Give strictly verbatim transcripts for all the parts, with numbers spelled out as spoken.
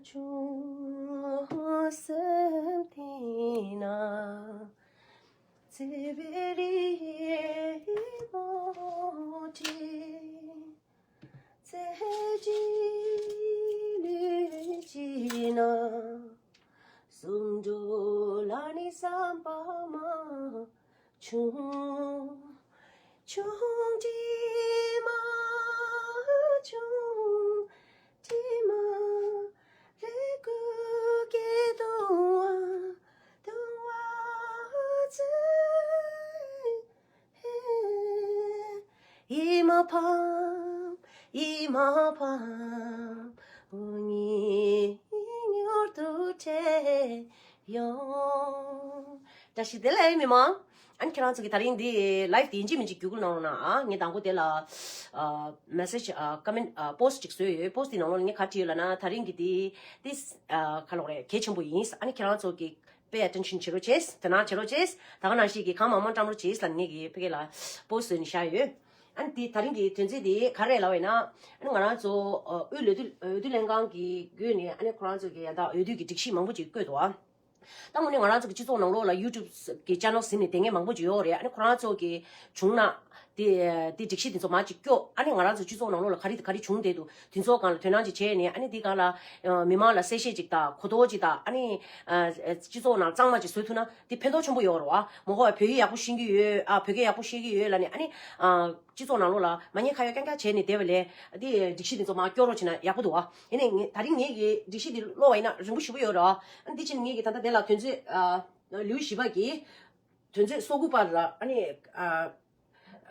ཆུང་སེམས་དེ་ན་ཚེ་བའི་རི་མོ་ཆེ། ཚེ་གཅིག་ལུས་གཅིག་ན་གསུམ་འགྲོ་ལ་ནི་བསམ་པ་མ་བྱུང་། ཆུང་དྲི་མ་ཆུང་དྲི་མ་རེ་ཀུ་ཀེ་དུང་བ་དུང་བ་ཚེ། ཡིད་མ་ཕམ་ཡིད་མ་ཕམ་འུ་གཉིས་མྱུར་དུ་འཕྲད་ཡོང་། བཀྲ་ཤིས་བདེ་ལེགས་མི་མང་། ཨ་ནི་ཁྱེད་རང་ཚོ་གི་ད་རིང་འདི་ལའེབ་དེ་ཡིན་གཅིག་མིན་གཅིག་བརྒྱུད་སྐུར་གནང་རོགས་གནང་ཨ། ངས་དང་པོ་དེ་ལ་ཨ་མེ་སེཇ་ཨ་ཀོ་མེན་ཊི་ཨ་པོ་སི་ཊི་ཅིག་བཟོས་ཡོད། པོ་སི་ཊི་དེ་ནང་ལོགས་ལ་ངས་ག་བྲིས་ཡོད་ལབ་ན། ད་རིང་གི་དེ་དེ་ཨ་ག་ལབ་དགོས་རེད། གལ་ཆེན་པོ་ཡིན། ཨ་ནི་ཁྱེད་རང་ཚོ་གི pay attention བྱེད་རོགས་བྱེད། དོ་སྣང་བྱེད་རོགས་བྱེད། ད་ག་ནང་བཞིན་གྱི་གང་མང་མང་བཀྲམ་རོགས་བྱེད་ལབ་ངས་ཀྱི་ཕ་གི་ལ་པོ་སི་ཊི་བཟོས་ནས་བཞག་ཡོད། ཨ་ནི་དེ་ད་རིང་གི་དོན་ཚན་དེ་ག་རེ་ལབ་པ་ཡིན་ན། ཨ་ནི་ང་རང་ཚོ་ཨ་དབུས་འོས་བསྡུ་འོས་བསྡུ་ལྷན་ཁང་གི་བརྒྱུད་ནས་ཨ་ནི་ཁོ་རང་ཚོ་གི་ཡང་དག་འོས་བསྡུ་གི་སྒྲིག་གཞི་མང་པོ་ཅིག་བཀོད་འདུག་ཨ། ད་དངོས་གནས་ང་རང་ཚོ་གི་སྤྱི་ཚོགས་ནང་ལོགས་ལ་YouTube་གི་channel་ཟིན་ནས་བསྡད་མཁན་མང་པོ་ཅིག་ཡོད་རེད། ཨ་ནི་ཁོ་རང་ཚོ་གི་བྱུང་ན་དེ་དེ་སྒྲིག་གཞི་དེ་ཚོ་མར་ཅིག་སྐྱོ། ཨ་ནི་ང་རང་ཚོ་སྤྱི་ཚོགས་ནང་ལོགས་ལ་ག་རེ་དང་ག་རེ་བྱུང་བསྡད་འདུག་དེ་ཚོ་སྒང་ལ་དོ་སྣང་ཅིག་བྱས་ནས། ཨ་ནི་དེ་སྒང་ལ་ཨ་མི་མང་ལ་གསལ་བཤད་ཅིག་དང་གོ་རྟོགས་ཅིག་དང་། ཨ་ནི་ཨ་སྤྱི་ཚོགས་ནང་གཙང་མ་ཅིག་བཟོ་ཐུབ་ན་དེ་ཕན་ཐོགས་ཆེན་པོ་ཡོད་རེད་བ། མ་ཧོ་བོད་ཡིག་ཡག་པོ་ཤེས་ཀྱི་ཡོད། ཨ་བོད་སྐད་ཡག་པོ་ཤེས་ཀྱི་ཡོད་ལབ་ནས། ཨ་ནི་ཨ་སྤྱི་ཚོགས་ནང་ལོགས་ལ་མ་ཉེས་ཁ་གཡོག་རྐྱང་རྐྱང་བྱས་ནས་བསྡད་པ་ལས་དེ་སྒྲིག་གཞི་དེ་ཚོ་མར་སྐྱོ་རོགས་བྱས་ན་ཡག་པོ་འདུག་བ། ཡིན་ནའི་ངས་ད་རིང་ངེད་ཀྱི་སྒྲིག་གཞི་དེ་ཀློག་པ་ཡིན་ན་རིང་པོ་ཞེ་པོ་ཡོད་རེད་བ། ཨ་ནི་དེ་ཕྱིན་ངེད་ཀྱི་ད་ལྟ་དེ་ལ་དོན་ཚན་ཨ་ལེའུ་བཞི་པ་གི་དོན་ཚན་སོ་དགུ་པ་ལ་ཨ་ནི་ཨ་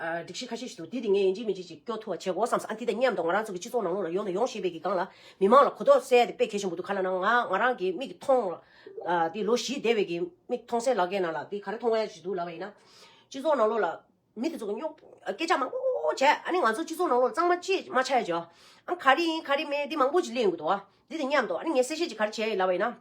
ཨ་སྒྲིག་གཞི་ཁ་ཤས་ཤིག་འདུག་དེ་དེ་ངས་ཡིན་གཅིག་མིན་གཅིག་ཅིག་སྐྱོ་ཐུབ་པ་བྱེད་དགོས་བསམ་སོང་། ཨ་དེ་དང་མཉམ་དུ་ང་རང་ཚོ་གི་སྤྱི་ཚོགས་ནང་ལོགས་ལ་ཡོང་དང་ཡོང་བཞིན་པའི་གི་སྒང་ལ་མི་མང་ལ་གོ་རྟོགས་སད་ཡ་དེ་དཔེ་གལ་ཆེན་པོ་འདུག་ག་ལབ་ན་ང་ང་རང་གི་མིག་གིས་མཐོང་ལ་ཨ་དེ་ལོ་བཞི་འདས་པའི་གི་མིག་མཐོང་གསལ་ལག་གི་ནང་ལ་དེ་ག་རེ་མཐོང་ཡ་ཞིག་འདུག་ལབ་པ་ཡིན་ན། སྤྱི་ཚོགས་ནང་ལོགས་ལ་མི་དེ་ཚོ་གི་རྙོག་སྐད་ཆ་མང་པོ་བྱས། ཨ་ནི་ང་ཚོ་སྤྱི་ཚོགས་ནང་ལོགས་ལ་གཙང་མ་ཅིག་མ་ཆགས་ཡ་བྱས། ཨ་ག་རེ་ཡིན་ག་རེ་མེད་དེ་མང་པོ་ཅིག་གླེང་གི་འདུག་བ། དེ་དང་མཉམ་དུ་ཨ་ནི་ངས་གསལ་བཤད་ཅིག་ག་རེ་བྱས་ཡིན་ལབ་པ་ཡིན་ན།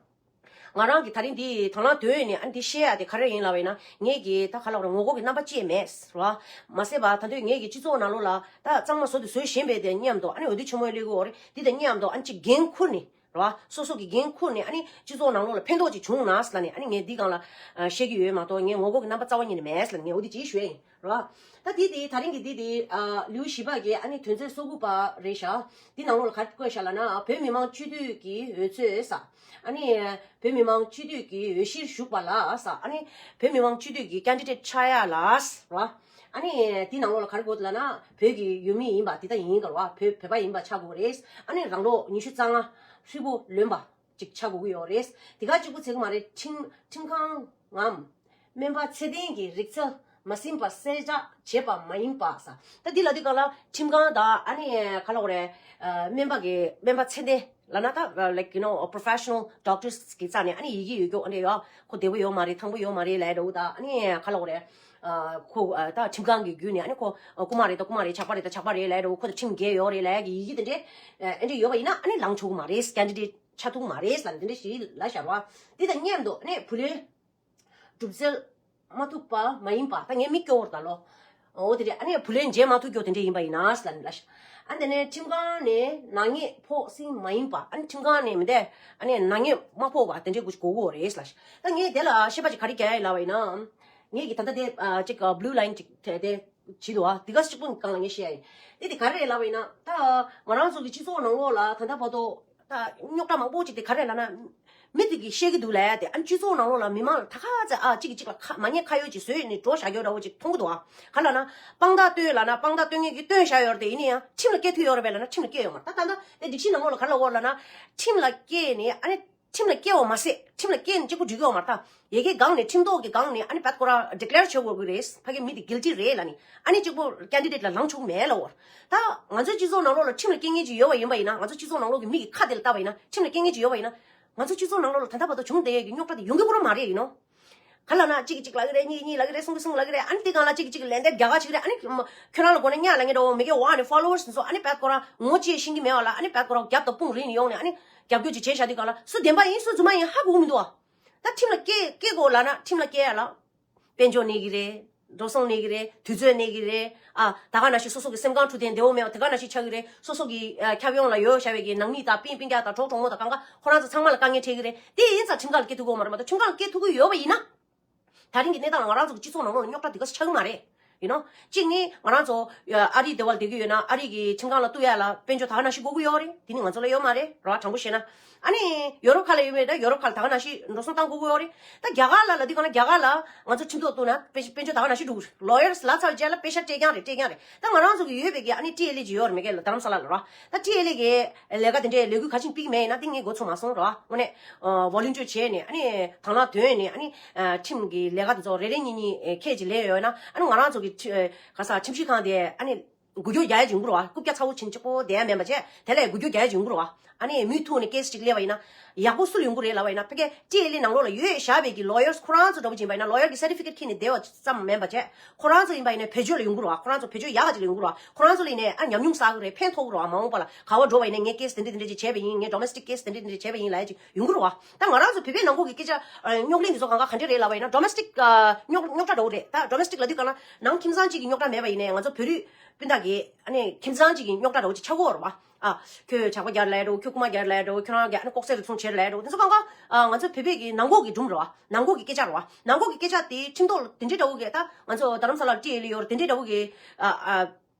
ང་རང་གིས་ད་རིང་འདི་དང་བླངས་དོན་ནས་ཨ་ནི་འདི་བཤད་ཡ་དེ་ག་རེ་ཡིན་ལབ་པ་ཡིན་ན། ངེད་ཀྱི་ད་ག་ལབ་ར་ངོ་རྒོལ་གྱི་རྣམ་པ་ཅི་ཡང་མེད་ར། མ་ཟད་པ་ད་དུང་ངེད་ཀྱི་སྤྱི་ཚོགས་ནང་ལོགས་ལ་ད་གཙང་མ་བཟོ་དེ་བཟོས་བཞིན་པའི་དེ་མཉམ་དུ། ཨ་ནི་འོས་བསྡུ་ཆེན་མོ་སླེབས་ཀྱི་ཡོད་རེད། འདི་དང་མཉམ་དུ་ཨ་ནི་ཅིག་འགན་འཁུར་ནས་ར། སོ་སོ་གི་འགན་འཁུར་ནས་ཨ་ནི་སྤྱི་ཚོགས་ནང་ལོགས་ལ་ཕན་ཐོགས་ཅིག་བྱུང་ན་ཟེར་ལབ་ནས། ཨ་ནི་ངས་འདི་སྒང་ལ་ཨ་བཤད་ཀྱི་ཡོད་མ་གཏོགས་ངས་ངོ་རྒོལ་གྱི་རྣམ་པ་རྩ་བ་ཉིད་ནས་མེད་ཟེར་ལབ་ནས་ངས་འོ་དེ་ཅིག་ཞུ་ཡ་ཡིན་ར། ད་འདི་དེ་ད་རིང་གི་འདི་དེ་ཨ་ལེའུ་བཞི་པ་གི་ཨ་ནི་དོན་ཚན་སོ་དགུ་པ་རེད་ཤག་འདི་ནང་ལོགས་ལ་ག་རེ་བཀོད་ཤག་ལབ་ན། བོད་མི་མང་སྤྱི་འཐུས་ཀྱི་འོས་ཚོད་ཟེར། ཨ་ནི་བོད་མི་མང་སྤྱི་འཐུས་ཀྱི་འོས་གཞིར་ཞུགས་པ་ལ་ཟེར། ཨ་ནི་བོད་མི་མང་སྤྱི་འཐུས་ཀྱི་ཀན་ཌི་ཌེ་ཊི་ཆགས་ཡ་ལ་ཟེར། ཨ་ནི་དེ་ནང་ལོགས་ལ་ག་རེ་དགོས་འདུག་ལབ་ན། བོད་ཀྱི་ཡུལ་མི་ཡིན་པ་དེ་ལྟ་ཡིན་དགོས་རེད་བ། བོད་བོད་པ་ཡིན་པ་ཆགས་དགོས་རེད། ཨ་ནི་རང་ལོ་ཉི་ཤུ་རྩ་ལྔ་ཧྲིལ་པོ་ལོན་པ་ཅིག་ཆགས་དགོས་ཀྱི་ཡོད་རེད། དེ་ག་གཅིག་པུ་ཚད་ཀྱི་མ་རེད། ཁྲིམས་ཁྲིམས་ཁང་ངམ་སྨན་པ་ཚད་ལྡན་གྱི་རིག་རྩལ་མ་ཟིན་པ་གསལ་བསྒྲགས་བྱས་པ་མ་ཡིན་པ་ཟེར། ད་འདི་ལབ་དུས་སྒང་ལ་ཁྲིམས་ཁང་དང་ཨ་ནི་ག་ལབ་དགོས་རེད། ཨ་སྨན་པ་གི་སྨན་པ་ཚད་ལྡན་ལབ་ན་ད་like you know professional doctors་གི་རྩ་ནས་ཨ་ནི་ཡི་གེ་ཡོད་རྒྱུ་ཨ་འདྲ་ཡོད། ཁོ་བདེ་པོ་ཡོད་མ་རེད། ཐང་པོ་ཡོད་མ་རེད་ལབ་འདྲ་བོ་དང་། ཨ་ནི་ག་ལབ་དགོས་རེད། ཨ་ཁོ་ཨ་ད་ཁྲིམས་ཁང་གི་བརྒྱུད་ནས་ཨ་ནི་ཁོ་ཨ་རྐུན་མ་རེད་ད་རྐུན་མ་རེད། ཇག་པ་རེད་ད་ཇག་པ་རེད་ལབ་འདྲ་བོ། ཁོ་དང་ཁྲིམས་འགལ་ཡོད་རེད་ལབ་ཡ་གི་ཡི་གེ་དེ་འདྲས་ཨ་འདྲས་ཡོད་པ་ཡིན་ན་ཨ་ནི་ལངས་ཆོག་གི་མ་རེད། ཀན་ཌི་ཌེ་ཊི་ཆགས་ཐུབ་ཀྱི་མ་རེད་ལབ་ནས་དེ་འདྲས་ཞིག་ལབ་ཤག་ར། དེ་དང་མཉམ་དུ་ཨ་ནི་བུ་ལོན་སྒྲུབ་སེལ་མ་ཐུབ་པ་མ་ཡིན་པ། ད་ངའི་མིག་སྐྱོ་བོར་ད་ལོ། འོ་དེ་རེད། ཨ་ནི་བུ་ལོན་འཇལ་མ་ཐུབ་རྒྱུ་དེ་འདྲས་ཡིན་པ་ཡིན་ན་ཟེར་ལབ་ནས་ལབ་ཤག་ཨ་ནི་དེ་ནས་ཁྲིམས་ཁང་ནས་ནག་ཉེས་ཕོག་ཟིན་མ་ཡིན་པ། ཨ་ནི་ཁྲིམས་ཁང་ནས་མི་འདས་ཨ་ནི་ནག་ཉེས་མ་ཕོག་པ་དེ་འདྲས་དགོས་དགོས་ཀྱི་ཡོད་རེད་ལབ་ཤག་ད་ངས་དེ་ལ་བཤད་པ་ཅིག་ག་རེ་རྒྱག་ཡ་ཡིན་ལབ་པ་ཡིན་ན། ངས་ཀྱི་ད་ལྟ་དེ་ཨ་ཅིག་ཨ་blue line་ཅིག་དེ་དེ་བྱེད་འདུག་ཨ། དེ་ག་གཅིག་པུ་སྒང་ལ་ངས་བཤད་ཡ་ཡིན། དེ་དེ་ག་རེ་རེད་ལབ་པ་ཡིན་ན། ད་ང་རང་ཚོ་གི་སྤྱི་ཚོགས་ནང་ལོགས་ལ་ད་ལྟ་བར་དུ་ད་རྙོག་དྲ་མང་པོ་ཅིག་དེ་ག་རེ་ལབ་ན། མི་དེ་གིས་བཤད་ཀྱི་འདུག་ལབ་ཡ་དེ། ཨ་སྤྱི་ཚོགས་ནང་ལོགས་ལ་མི་མང་ལ་ད་ག་ཚད་ཨ་གཅིག་གིས་གཅིག་ལ་ཁ་མ་ཉེས་ཁ་གཡོག་ཅིག་བཟོས་ནས་འགྲོ་བཞག་རྒྱུ་འདྲ་བོ་ཅིག་མཐོང་གི་འདུག་ཨ། ག་ལབ་ན་དཔང་རྟགས་སྟོན་ལབ་ན་དཔང་རྟགས་སྟོན་མཁན་གྱིས་སྟོན་བཞག་ཡོད་རེད་དེ། ཡིན་ན་ཡང་ཁྲིམས་ལ་བཀལ་ཐུབ་ཡོད་རེད་པས་ལབ་ན་ཁྲིམས་ལ་བཀལ་ཡོད་མ་རེད། ད་ད་ལྟ་དེ་སྒྲིག་གཞི་ནང་ལོགས་ལ་ག་རེ་ལབ་ཡོད་ལབ་ན། ཁྲིམས་ལ་བཀལ་ནས་ཨ་ནི་ཁྲིམས་ལ་བཀལ་བ་མ་ཟད་ཁྲིམས་ལ་བཀལ་ནས་གཅིག་པུ་འགྲིག་གི་ཡོད་མ་རེད། ད་ཡ་གིའི་སྒང་ནས་ཁྲིམས་ཐོག་གི་སྒང་ནས་ཨ་ནི་བད་ཁོ་རང་declare་བྱེད་དགོས་ཀྱི་རེད། ཕ་གི་མི་དེ་guilty་རེད་ལབ་ནས་ཨ་ནི་གཅིག་པུ་candidate་ལ་ལངས་ཆོག་མེད་ལབ་ཡོད་རེད། ད་ང་ཚོའི་སྤྱི་ཚོགས་ནང་ལོགས་ལ་ཁྲིམས་ལ་བཀལ་མཁན་ཅིག་ཡོད་པ་ཡིན་པ་ཡིན་ན། ང་ཚོ་སྤྱི་ཚོགས་ནང་ལོགས་ཀྱི་མི་གི་ཁ་དེ་ལ་བལྟས་པ་ཡིན་ན། ཁྲིམས་ལ་བཀལ་མཁན་ཅིག་ཡོད་པ་ཡིན་ན། ང་ཚོ་སྤྱི་ཚོགས་ནང་ལོགས་ལ་ད་ལྟ་བར་དུ་བྱུང་བསྡད་ཡས་ཀྱི་རྙོག་དྲ་དེ་ཡོང་གི་ཡོད་མ་རེད། ཡིན་ནོ། ག་ལབ་ན་གཅིག་གིས་གཅིག་ལབ་ཀྱི་རེད། གཉིས་གཉིས་ལབ་ཀྱི་རེད། གསུམ་གྱིས་གསུམ་ལབ་ཀྱི་རེད། ཨ་ནི་དེ་སྒང་ལ་གཅིག་གིས་གཅིག་ལན་འདེབས་རྒྱག་ག་བྱེད་ཀྱི་རེད། ཨ་ནི་ཁྱོད་རང་ལ་མགོ་ནས་གཉའ་ལབ་མཁན་འདྲ་བོ། མི་སྐད་འོག་ནས་followers་ཚོ་ཨ་ནི་བད་ཁོ་རང་ངོ་ཅིག་ཤེས་ཀྱི་མེད་པ་ལ། ཨ་ནི་བད་ཁོ་རང་རྒྱབ་དང་དཔུང་རིང་ནས་ཡོང་ནས་ཨ་ནི་རྒྱབ་སྐྱོར་ཅིག་བྱས་བཞག་དུས་སྒང་ལ་སུ་བདེན་པ་ཡིན་སུ་རྫུན་མ་ཡིན་ཧ་གོ་གི་མི་འདུག་ཨ། ད་ཁྲིམས་ལ་བཀལ་བཀལ་དགོས་ལབ་ན་ཁྲིམས་ལ་བཀལ་ཡ་ལ་དཔལ་འབྱོར་གནས་ཀྱི་རེད། འགྲོ་སོང་གནས་ཀྱི་རེད། དུས་ཚོད་གནས་ཀྱི་རེད། ཨ་ད་ག་ནང་བཞིན་སོ་སོ་གི་སེམས་ཁམས་འཕྲོད་བསྟེན་བདེ་བོ་མེད་པ་དེ་ག་ནང་བཞིན་ཆགས་ཀྱི་རེད། སོ་སོ་གི་ཨ་ཁྱབ་ཡོངས་ལ་ཡོད་བཞག་པའི་གི་ནང་མི་དང་སྤུན་སྤུན་ཀྱག་དང་གྲོགས་གྲོགས་མོ་དང་གང་ག་ཁོ་རང་ཚོ་ཚང་མ་ལ་དཀའ་ངལ་འཕྲད་ཀྱི་རེད། དེ་ཡིན་ཙང་ཁྲིམས་ཁང་ལ་སྐྱེལ་ཐུབ་ཀྱི་ཡོད་མ་རེད། མ་གཏོགས་ཁྲིམས་ཁང་ལ་སྐྱེལ་ཐུབ་ཀྱི་ཡོད་པ་ཡིན་ན། ད་རིང་གི་གནས་སྟངས་ལ་ང་རང་ཚོ་གི་སྤྱི་ཚོགས་ནང་ལོགས་ལ་རྙོག་དྲ་འདི་ག་ཚོད་ཆགས་ཀྱི་མ་རེད། ཡིན་ནོ། གཅིག་ནི་ང་རང་ཚོ་ཨ་རིའི་སྡེ་བ་ལ་བསྡད་ཀྱི་ཡོད་ན་ཨ་རི་གི་ཁྲིམས་ཁང་ལ་གཏུག་ཡ་ལ་དཔལ་འབྱོར་ད་ག་ནང་བཞིན་དགོས་ཀྱི་ཡོད་རེད། དེ་ནི་ང་ཚོ་ལ་ཡོད་མ་རེད་རོ། དྲང་པོ་བཤད་ན། ཨ་ནི་ཡོ་རོབ་ཁག་ལ་ཡོད་མེད་ད་ཡོ་རོབ་ཁག་ལ་ད་ག་ནང་བཞིན་འགྲོ་སོང་བཏང་དགོས་ཀྱི་ཡོད་རེད། ད་རྒྱ་གར་ལ་ལབ་དུས་གང་ལ་རྒྱ་གར་ལ་ང་ཚོ་ཁྲིམས་ཐོག་གཏུག་ན་དཔལ་དཔལ་འབྱོར་ད་ག་ནང་བཞིན་འགྲོ་གི་རེད། ལོ་ཡར་ལབ་ཚར་རྗེས་ལ་པེ་ཤ་སྤྲད་རྐྱང་རེད། སྤྲད་རྐྱང་རེད། ད་ང་རང་ཚོ་གི་ཡོད་པའི་གི་ཨ་ནི་ཊི་ཨེལ་ཨེ་ཅིག་ཡོད་རེད། མ་གི་ལ་དྷ་རམ་ས་ལ་ལ་རོ། ད་ཊི་ཨེལ་ཨེ་གི་ལས་ཀ་དེ་འདྲའི་ལས་འགུལ་ག་ཅིག་སྤེལ་གི་མེད་ཡིན་ན་དེ་ངས་མགོ་ཚོས་མ་སོང་རོ། དངོས་གནས་ཨ་ཝོ་ལུན་ཊིར་བྱས་ནས་ཨ་ནི་དང་བླངས་བཏོན་ནས་ཨ་ནི་ཨ་ཁྲིམས་ཀྱི་ལས་ཀ་དེ་ཚོ་རེ་རེ་གཉིས་གཉིས་ཨེ་ཁྱེད་ཀྱིས་ལས་ཡོད་ན་ཨ་ནི་ང་རང་ཚོ་གི་ཁྲི་ཨེ་ག་ས་ཁྲིམས་ཞིབ་ཁང་དེ་ཨ་ནི་འགུལ་སྐྱོད་རྒྱག་ཡ་ཅིག་ཡོང་གི་རེད་བ། རྐུབ་བཀྱག་ཚ་བོ་ཆེན་གཅིག་པོ་བསྡད་ཡ་མིན་པ་བྱས་དེ་ལས་འགུལ་སྐྱོད་རྒྱག་ཡ་ཅིག་ཡོང་གི་རེད་བ། ཨ་ནི་མུ་མཐུད་ནས་ཀེ་སི་ཅིག་སླེབས་པ་ཡིན་ན་ཡག་པོ་སུ་ལ་ཡོང་གི་རེད་ལབ་པ་ཡིན་ན་ཕ་གི་ཊི་ཨེལ་ཨེ་ནང་ལོགས་ལ་ཡོད་བཞག་པའི་གི་ལོ་ཡར་ཁོ་རང་ཚོ་འདྲ་པོ་ཅིག་ཡིན་པ་ཡིན་ན་ལོ་ཡར་གི་སར་ཊི་ཕི་ཀེཊ་ཁྱེར་ནས་བསྡད་པ་ཙམ་མིན་པ་བྱས་ཁོ་རང་ཚོ་ཡིན་པ་ཡིན་ན་བེད་སྤྱོད་ལ་ཡོང་གི་རེད་བ། ཁོ་རང་ཚོ་བེད་སྤྱོད་ཡག་ག་ཅིག་ལ་ཡོང་གི་རེད་བ། ཁོ་རང་ཚོ་ལ་ཡིན་ནས་ཨ་ཉམས་མྱོང་བསགས་གི་རེད། ཕན་ཐོགས་གི་རེད་བ། མ་འོངས་པ་ལ་ག་བ་འགྲོ་བ་ཡིན་ན་ངས་ཀེ་སི་དེ་འདྲ་དེ་འདྲ་ཅིག་བྱས་པ་ཡིན། ངས་ཌོ་མེ་སི་ཊིག་ཀེ་སི་དེ་འདྲ་དེ་འདྲ་བྱས་པ་ཡིན་ལབ་ཡ་ཅིག་ཡོང་གི་རེད་བ། ད་ང་རང་ཚོ་བོད་པའི་ནང་ཁུལ་གྱི་སྐད་ཆ་རྙོག་གླེང་འདི་ཚོ་གང་ག་ག་འདྲ་རེད་ལབ་པ་ཡིན་ན་ཌོ་མེ་སི་ཊིག་རྙོག་རྙོག་དྲ་འདྲ་བོ་རེད། ད་ཌོ་མེ་སི་ཊིག་ལབ་དུས་གང་ལ་ནང་ཁྱིམ་ཚང་གཅིག་གི་རྙོག་དྲ་མེད་པ་ཡིན་ནའི་ང་ཚོ་བོད་རིགས་སྤུན་ཟླ་གི་ཨ་ནི་ཁྱིམ་ཚང་གཅིག་གི་རྙོག་དྲ་འདྲ་བོ་ཅིག་ཆགས་ཀྱི་ཡོད་རེད་བ། ཨ། ཁྱོད་ཇག་པ་རྒྱག་ལབ་འགྲོ། ཁྱོད་རྐུ་མ་རྒྱག་ལབ་འགྲོ། ཁྱོད་རང་གི་ཨ་ནི་ལྐོག་ཟ་རུལ་སུངས་བྱེད་ལབ་འགྲོ། དེ་ཚོ་གང་ག་ཨ་ང་ཚོ་བོད་པའི་གི་ནང་ཁུལ་གི་སྒྲུང་རེད་བ། ནང་ཁུལ་གི་སྐད་ཆ་རེད་བ། ནང་ཁུལ་གི་སྐད་ཆ་དེ་ཁྲིམས་ཐོག་ལ་དེ་འདྲའི་འདྲ་བོ་གི་ད་ང་ཚོ་རྡ་རམ་ས་ལ་ཊི་ཨེལ་ཨེ་ཡོད་རེད། དེ་འདྲའི་འདྲ་བོ་གི་ཨ་ཨ་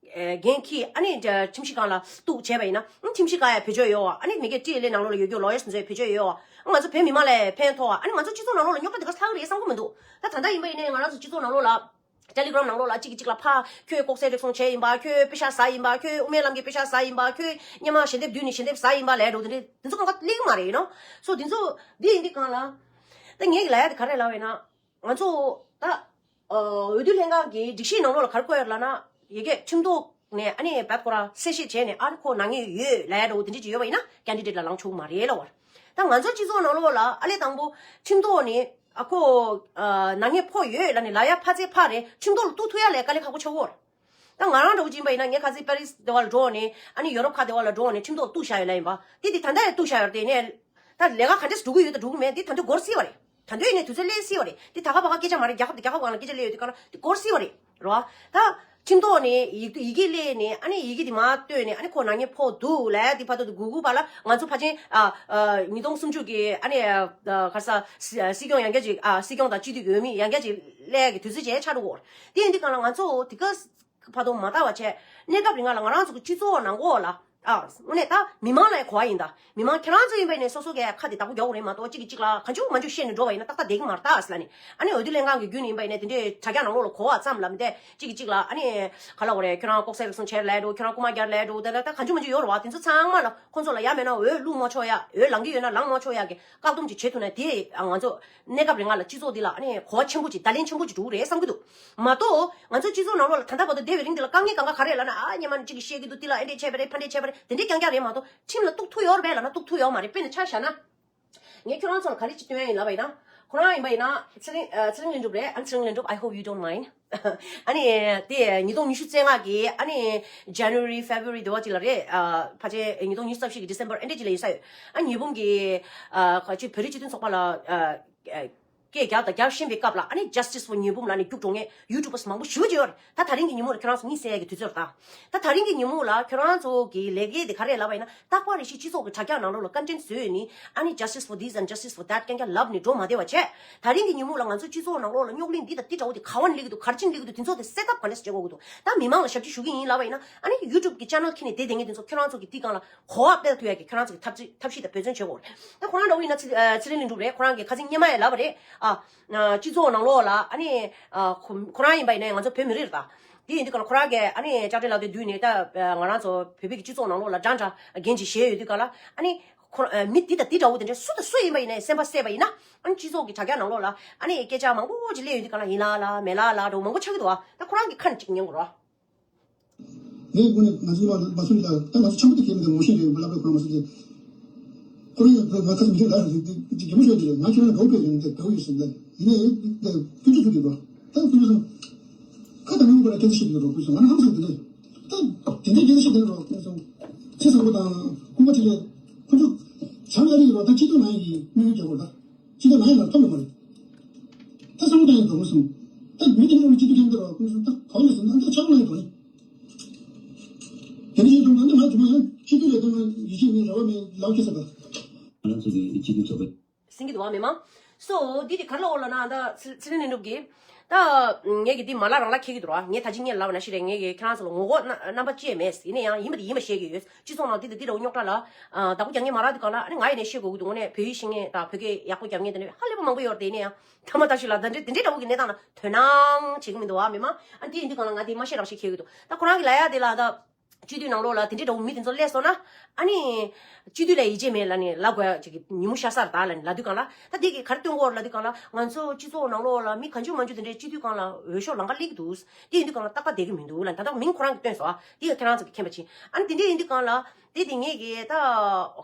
འགན་འཁྱེར་ཨ་ནི་ཁྲིམས་ཞིབ་ཁང་ལ་གཏུག་བྱས་པ་ཡིན་ན་ཨ་ཁྲིམས་ཞིབ་ཁང་ཡ་བེད་སྤྱོད་ཡོད་བ། ཨ་ནི་མི་སྒེར་ཊི་ཨེལ་ཨེ་ནང་ལོགས་ལ་ཡོད་རྒྱུ་ལོ་ཡར་ཚོ་ཚོས་བེད་སྤྱོད་ཡོད་བ། ང་ཚོ་བོད་མི་མང་ལ་ཕན་ཐོགས་བ། ཨ་ནི་ང་ཚོ་སྤྱི་ཚོགས་ནང་ལོགས་ལ་རྙོག་དྲ་དེ་ག་ཚོད་ལྷག་གི་རེད་བསམ་གི་མི་འདུག་ད་ད་ལྟ་ཡིན་པ་ཡིན་ནའི་ང་རང་ཚོ་སྤྱི་ཚོགས་ནང་ལོགས་ལ། ཊེ་ལི་གྷི་རམ་ནང་ལོགས་ལ་གཅིག་གིས་གཅིག་ལ་ཕར་ཁྱོད་ལྐོག་ཟ་རུལ་སུངས་བྱས་ཡིན་པ། ཁྱོད་པེ་ཤ་ཟ་ཡིན་པ། ཁྱོད་དབུ་མའི་ལམ་གྱི་པེ་ཤ་ཟ་ཡིན་པ། ཁྱོད་སྔོན་མ་ཞལ་འདེབས་བསྡུས་ནས་ཞལ་འདེབས་ཟ་ཡིན་པ་ལབ་འགྲོ། དེ་འདྲའི་དེ་ཚོ་གང་ག་གླེང་གི་མ་རེད། ཡིན་ནོ། སོ་དེ་ཚོ་འདི་ཡིན་དུས་གང་ལ། ད་ངས་ལབ་ཡ་དེ་ག་རེ་ལབ་པ་ཡིན་ན། ང་ཚོ་ད་འོས་བསྡུ་ལྷན་ཁང་གི་སྒྲིག་གཞི་ནང་ལོགས་ལ་ག་རེ་བཀོད་ཡོད་ལབ་ན། ཡ་གི་ཁྲིམས་ཐོག་ནས་ཨ་ནི་བད་ཁོ་ར་གསལ་བཤད་བྱས་ནས་ཨ་ནི་ཁོ་ནག་ཉེས་ཡོད་ལབ་ཡ་འདྲ་བོ་དེ་འདྲ་ཅིག་ཡོད་པ་ཡིན་ན་ཀེན་ཌི་ཌེ་ཊི་ལ་ལངས་ཆོག་གི་མ་རེད་ལབ་པ་རེད། ད་ང་ཚོ་སྤྱི་ཚོགས་ནང་ལོགས་ལ་ཨ་ལས་དང་པོ་ཁྲིམས་ཐོག་ནས་ཨ་ཁོ་ཨ་ནག་ཉེས་ཕོག་ཡོད་ལབ་ནས་ལབ་ཡ་ཕར་ཚད་ཕར་རེད། ཁྲིམས་ཐོག་ལ་གཏུག་ཐུབ་ཡ་ལས་དཀའ་ལས་ཁག་པོ་ཆགས་ཀྱི་ཡོད་རེད། ད་ང་རང་འདྲ་བོ་ཅིག་ཡིན་པ་ཡིན་ན་ངས་ཁ་སང་པེ་རི་སི་དེ་བ་ལ་འགྲོ་ནས་ཨ་ནི་ཡོ་རོབ་ཁག་དེ་བ་ལ་འགྲོ་ནས་ཁྲིམས་ཐོག་གཏུག་བཞག་ཡོད་ལབ་ཡིན་པ། དེ་དེ་ད་ལྟ་ཡང་གཏུག་བཞག་ཡོད་རེད། དེ་ནས་ད་ལས་ཀ་ག་འདྲས་སེ་འགྲོ་གི་ཡོད་དང་འགྲོ་གི་མེད་དེ་ད་ལྟ་འགོར་སྲིད་པ་རེད། ད་ལྟ་ཡིན་ནའི་དུས་ཚོད་སླེབས་སྲིད་པ་རེད། དེ་ད་ག་བ་ག་སྐད་ཆ་མ་རེད། རྒྱ་ཁབ་དེ་རྒྱ་ཁབ་སྒང་ལ་སྐད་ཆ་སླེབས་ཡོད་དུས་གང་ལ་དེ་འགོར་སྲིད་པ་རེད། རེད་བ། ད་ཁྲིམས་ཐོག་ནས་ཡི་ཡི་གེ་སླེབས་ནས་ཨ་ནི་ཡི་གེ་དེ་མར་བཏོན་ནས་ཨ་ནི་ཁོ་ནག་ཉེས་ཕོག་འདུག་ལབ་དེ་བར་དུ་དེ་སྒུག་སྒུག་བར་ལ་ང་ཚོ་ཕལ་ཆེར་ཨ་ཨ་ཉིས་སྟོང་སུམ་ཅུ་གི་ཨ་ནི་ཨ་ག་རེ་ཟ་སྲིད་སྐྱོང་ཡང་བསྐྱར་ཅིག་ཨ་སྲིད་སྐྱོང་དང་སྤྱི་འཐུས་ཀྱི་འོས་མི་ཡང་བསྐྱར་ཅིག་སླེབས་ཀྱི་དུས་ཚོད་ཅིག་ཆགས་འགྲོ་གི་ཡོད་རེད། དེ་ཡིན་དུས་གང་ལ་ང་ཚོ་དེ་ག་བར་དུ་མ་བལྟ་བ་བྱས། གནས་སྐབས་རིང་ལ་ང་རང་ཚོ་གི་སྤྱི་ཚོགས་ནང་ལོགས་ལ། ཨ། དངོས་གནས་ད་མི་མང་ལ་གོ་བ་ཡིན་ད། མི་མང་ཁྱེད་རང་ཚོ་ཡིན་པ་ཡིན་ནའི་སོ་སོ་གི་ཁ་དེ་བདག་པོ་རྒྱག་དགོས་རེད་མ་གཏོགས་གཅིག་གིས་གཅིག་ལ་གང་བྱུང་མང་བྱུང་བཤད་ནས་འགྲོ་བ་ཡིན་ན་ཏག་ཏག་བསྡད་ཀྱི་མ་རེད་ད་ཟེར་ལབ་ནས། ཨ་ནི་འོས་བསྡུ་ལྷན་ཁང་གི་བརྒྱུད་ནས་ཡིན་པ་ཡིན་ནའི་དེ་འདྲའི་དྲ་རྒྱ་ནང་ལོགས་ལ་གོ་བ་ཙམ་ལབ་མི་དེ་གཅིག་གིས་གཅིག་ལ་ཨ་ནི་ག་ལབ་དགོས་རེད། ཁྱོད་རང་ལྐོག་ཟ་རུལ་སུངས་བྱས་ལབ་འགྲོ། ཁྱོད་རང་རྐུ་མ་རྒྱག་ལབ་འགྲོ། ད་ད་ད་གང་བྱུང་མང་བྱུང་ཡོད་རེད་བ། དེ་ཚོ་ཚང་མ་ལ་ཁོང་ཚོ་ལ་ཡ་མེད་ན་འོས་བླུག་མ་ཆོག་ཡ། འོས་ལངས་ཀྱི་ཡོད་ན་ལངས་མ་ཆོག་ཡ་གི་བཀག་སྡོམ་ཅིག་བྱེད་ཐུབ་ན་དེ་ང་ཚོ་གནས་སྐབས་རིང་ལ་སྤྱི་ཚོགས་འདི་ལ་ཨ་ནི་གོ་བ་ཆེན་པོ་ཅིག་བརྡ་ལན་ཆེན་པོ་ཅིག་འགྲོ་གི་རེད་བསམ་གྱི་འདུག་མ་གཏོགས་ང་ཚོ་སྤྱི་ཚོགས་ནང་ལོགས་ལ་ད་ལྟ་བར་དུ་བསྡད་པའི་རིང་འདི་ལ་དཀའ་ངལ་གང་ག་ག་རེ་ལབ་ན། ཨ་སྔོན་མ་གཅིག་གིས་བཤད་ཀྱི་འདུག་འདི་ལ་ཨེ་འདྲས་བྱས་པ་རེད། ཕ་འདྲས་བྱས་པ་རེད། དེ་འདྲས་རྐྱང་རྐྱང་རེད་མ་གཏོགས་ཁྲིམས་ལ་གཏུག་ཐུབ་ཡོད་རེད་པས་ལབ་ན་གཏུག་ཐུབ་ཡོད་མ་རེད། དཔེར་ན་ཆ་བཞག་ན། ངས་ཁྱོད་རང་ཚོ་ལ་ག་རེ་ཅིག་སྟོན་ཡ་ཡིན་ལབ་པ་ཡིན་ན། ཁོ་རང་ཡིན་པ་ཡིན་ན་ཚེ་རིང་ཨ་ཚེ་རིང་ལྷུན་གྲུབ་རེད། ཨ་ཚེ་རིང་ལྷུན་གྲུབ། I hope you don't mind. ཨ་ནི་དེ་ཉིས་སྟོང་ཉི་ཤུ་རྩ་ལྔ་གི་ཨ་ནི་January February དེ་བ་ཅིག་ལ་རེད། ཨ་ཕལ་ཆེར་ཉིས་སྟོང་ཉི་ཤུ་རྩ་བཞི་གི་December ཨེ་འདྲས་ཅིག་ལ་ཡིན་ས་ཡོད། ཨ་ཉི་འབུམ་གི་ཨ་ག་ཅིག་བོད་རིགས་སྤྱི་མཐུན་ཚོགས་པ་ལ་ཨ་ཨ་སྐད་རྒྱག་དང་རྒྱག་བཞིན་པའི་སྐབས་ལ་ཨ་ནི་Justice for ཉི་འབུམ་ལབ་ནས་རྒྱུགས་འགྲོ་མཁན་YouTubers མང་པོ་ཞེ་པོ་ཅིག་ཡོད་རེད། ད་ད་རིང་གི་ཉིན་མོ་ལ་ཁྱོད་རང་ཚོ་གཉིད་སད་ཡ་གི་དུས་ཚོད་རེད་ད། ད་ད་རིང་གི་ཉིན་མོ་ལ་ཁྱོད་རང་ཚོ་གི་ལས་འགན་དེ་ག་རེ་ལབ་པ་ཡིན་ན། རྟག་པ་རེ་བཞིན་སྤྱི་ཚོགས་ཀྱི་དྲ་རྒྱ་ནང་ལོགས་ལ་content བཟོས་ནས་ཨ་ནི་Justice for this and justice for that རྐྱང་རྐྱང་ལབ་ནས་འགྲོ་མ་བསྡད་པ་བྱས། ད་རིང་གི་ཉིན་མོ་ལ་ང་ཚོ་སྤྱི་ཚོགས་ནང་ལོགས་ལ་རྙོག་གླེང་འདི་དང་འདི་འདྲ་བོ་དེ་ག་བ་ནས་སླེབས་ཀྱི་འདུག་ག་རེ་བྱས་ནས་སླེབས་ཀྱི་འདུག་དེ་ཚོ་དེ་སེལ་ཐབས་ག་འདྲས་བྱེད་དགོས་ཀྱི་འདུག་ད་མི་མང་ལ་ཞབས་ཕྱི་ཞུ་གི་ཡིན་ལབ་པ་ཡིན་ན། ཨ་ནི་YouTube གི་channel ཁྱེར་ནས་བསྡད་བསྡད་མཁན་དེ་ཚོ་ཁྱོད་རང་ཚོ་གི་དེའི་སྒང་ལ་གོ་བ་སྤེལ་ཐུབ་ཡ་གི་ཁྱོད་རང་ཚོ་གི་ཐབས་ཇུས་ཐབས་ཤེས་དང་འབད་བརྩོན་བྱེད་དགོས་རེད། ད་ཁོ་རང་འདྲ་བོ་ཡིན་ན་ཚེ་ཨ་ཚེ་རིང་ལྷུན་གྲུབ་རེད། ཁོ་རང་གི་ཁ་སང་སྔོན་མ་ཡང་ལབ་པ་རེད། ཨ་ཨ་སྤྱི་ཚོགས་ནང་ལོགས་ལ་ཨ་ནི་ཨ་ཁོ་ཁོ་རང་ཡིན་པ་ཡིན་ན་ང་ཚོ་བོད་མི་རིགས་རེད་ད། དེ་ཡིན་དུས་གང་ལ་ཁོ་རང་གིས་ཨ་ནི་ལྕགས་སྤྲེལ་ལགས་དེ་བསྡུས་ནས་ད་ང་རང་ཚོ་བོད་པའི་གི་སྤྱི་ཚོགས་ནང་ལོགས་ལ་འདྲ་འདྲ་འགན་ཅིག་བཞེས་ཡོད་དུས་གང་ལ་ཨ་ནི་ཁོ་རང་མི་འདི་དང་འདི་འདྲ་བོ་དེ་འདྲ་སུ་དང་སུ་ཡིན་པ་ཡིན་ནའི་སེམས་པ་གསལ་བ་ཡིན་ན། ཨ་ནི་སྤྱི་ཚོགས་ཀྱི་དྲ་རྒྱ་ནང་ལོགས་ལ་ཨ་ནི་སྐད་ཆ་མང་པོ་ཅིག་སླེབས་ཡོང་དུས་གང་ལ་ཡིན་ལ་ལ་མེད་ལ་ལ་འདྲ་བོ་མང་པོ་ཆགས་ཀྱི་འདུག་བ། ད་ཁོ་རང་གི་ཁ་ནས་ཅིག་ཉན་དགོས་རོགས། ངས་དངོས་གནས་ང་ཚོའི་བར་ལ་མ་སུ་ལ་ད་ང་ཚོ་ཆགས་པ་དེ་གས་མི་འདུག་ངོ་ཤེས་རེད་བ་ལབ་པའི་ཁོ་རང་མ་སུ་དེ། ཁོ་རང་ཡང་ང་ཁ་མི་འདུག་ལ་རེད་དེ་དེ་གད་མོ་ཤོར་དེ་རེད། ང་ཁྱོད་རང་འགྲོ་དགོས་ཡོད་དེ་འགྲོ་ཡོད་ཟེར་ལ་ཡིན་ནའི་ཡོད་དེ་སྐྱོན་བརྗོད་ཐུབ་ཀྱི་འདུག་ད་ཁོ་ཚོ་ཁ་དང་མིག་བར་སྐད་ཆ་བཤད་ཀྱི་འདུག་ཁོ་ཚོ་ང་ནི་ཧང་སང་དེ་རེད། ད་དེ་འདྲའི་སྐད་ཆ་བཤད་དེ་རོགས་ཁོ་ཚོ་ཚེ་བཟང་པོ་དང་ཀུན་པ་ཐིག་ལེ་ཁོ་ཚོ་བྱང་ཨ་རི་ཡི་རོགས་ད་སྤྱི་ཚོགས་ནང་གི་དམིགས་ཡུལ་རྒྱག་དགོས་ད། སྤྱི་ཚོགས་ནང་ཡང་ལ་ཐོབ་ཡོད་མ་རེད། ད་བསམ་བློ་བཏང་ཡང་འགྲོ་མ་སོང་། ད་མི་དེ་ནས་སྤྱི་འཐུས་ཁྲིམས་དེ་ར་ཁོང་ཚོ་ད་གང་ལས་སོང་ན་ད་ཆགས་ན་ཡོད་པ་ཡིན། དེ་འདྲ་ཡིན་དུས་ན་ད་ང་དུ་མ་ཡང་སྤྱི་འཐུས་ལས་དོན་ལ་ཡིད་ཆེས་མེད་རེ་བ་མེད་ལབ་ཁྱེད་ས་ད། ང་རང་ཚོ་གི་སྤྱི་འཐུས་ཚོགས་པ། སེང་གེ་འདུག་བ་མི་མང་། སོ་འདི་དེ་ག་རེ་ལབ་འོ་ལབ་ན་ད་ཚེ་ཚེ་རིང་བློ་གྲོས་ཀྱིས། ད་ངས་ཀྱི་འདི་མ་ལ་རང་ལ་ཁེལ་གི་འདུག་ར། ངས་ད་ཅི་ངས་ལབ་པ་ན་ཤི་རེད། ངས་ཀྱི་ཁྱེད་རང་ཚོ་ལ་ངོ་རྒོལ་རྣམ་པ་ཅི་ཡང་མེད། ཡིན་ན་ཡང་ཡིན་པ་དེ་ཡིན་པ་བཤད་ཀྱི་ཡོད། སྤྱི་ཚོགས་ནང་འདི་དང་འདི་འདྲ་བོ་རྙོག་དྲ་ལ་བདག་པོ་རྒྱག་མཁན་མ་རག་དུས་གང་ལ་ཨ་ནི་ང་ཡིན་ནས་བཤད་དགོས་ཀྱི་འདུག་དངོས་གནས་བོད་ཡིག་ཤེས་མཁན་དང་བོད་སྐད་ཡག་པོ་རྒྱབ་མཁན་དེ་འདྲ་ཧ་ལས་པ་མང་པོ་ཡོད་རེད། དེ་ཡིན་ན་ཡང་། ཐ་མ་ད་ཤི་ལ་ད་འདྲེ་དེ་འདྲེ་འདྲ་བོ་གི་གནས་སྟངས་ལ་དོ་སྣང་བྱེད་ཀྱི་མི་འདུག་བ་མི་མང་། ཨ་འདི་ཡིན་དུས་གང་ལ་ང་དེ་མ་ཤེས་རང་ཤེས་ཁེལ་གི་འདུག་ད་ཁོ་རང་གི་ལ་ཡ་དེ་ལ་ད་སྤྱི་འཐུས་ནང་ལོགས་ལ་དེ་འདྲེ་འདྲ་བོ་མི་དེ་ཚོ་སླེབས་སོང་ན་ཨ་ནི་སྤྱི་འཐུས་ལ་ཡིད་ཆེས་མེད་ལ་ནི་ལབ་དགོས་ཡ་ཅིག་གི་ཉིན་མོ་ཤར་ས་རེད་ད་ལ་ནི་ལབ་དུས་གང་ལ་ད་དེ་གི་ག་རེ་སྟོན་གོ་ལབ་དུས་གང་ལ་ང་ཚོ་སྤྱི་ཚོགས་ནང་ལོགས་ལ་མི་གང་བྱུང་མང་བྱུང་དེ་འདྲེ་སྤྱི་འཐུས་སྒང་ལ་འོས་ཤོག་ལང་ཀ་སླེབས་ཀྱི་འདུག་དེ་ཡིན་དུས་གང་ལ་ཏག་ཏག་བསྡད་ཀྱི་མི་འདུག་ལ་ད་ལྟ་མིང་ཁོ་རང་གི་བཏོན་སོང་ཨ་དེ་ཡང་ཁྱེད་རང་ཚོ་གི་མཁྱེན་པ་ཅིག་ཨ་ནི་དེ་འདྲེ་ཡིན་དུས་གང་ལ། དེ་དེ་ངེད་ཀྱི་ད་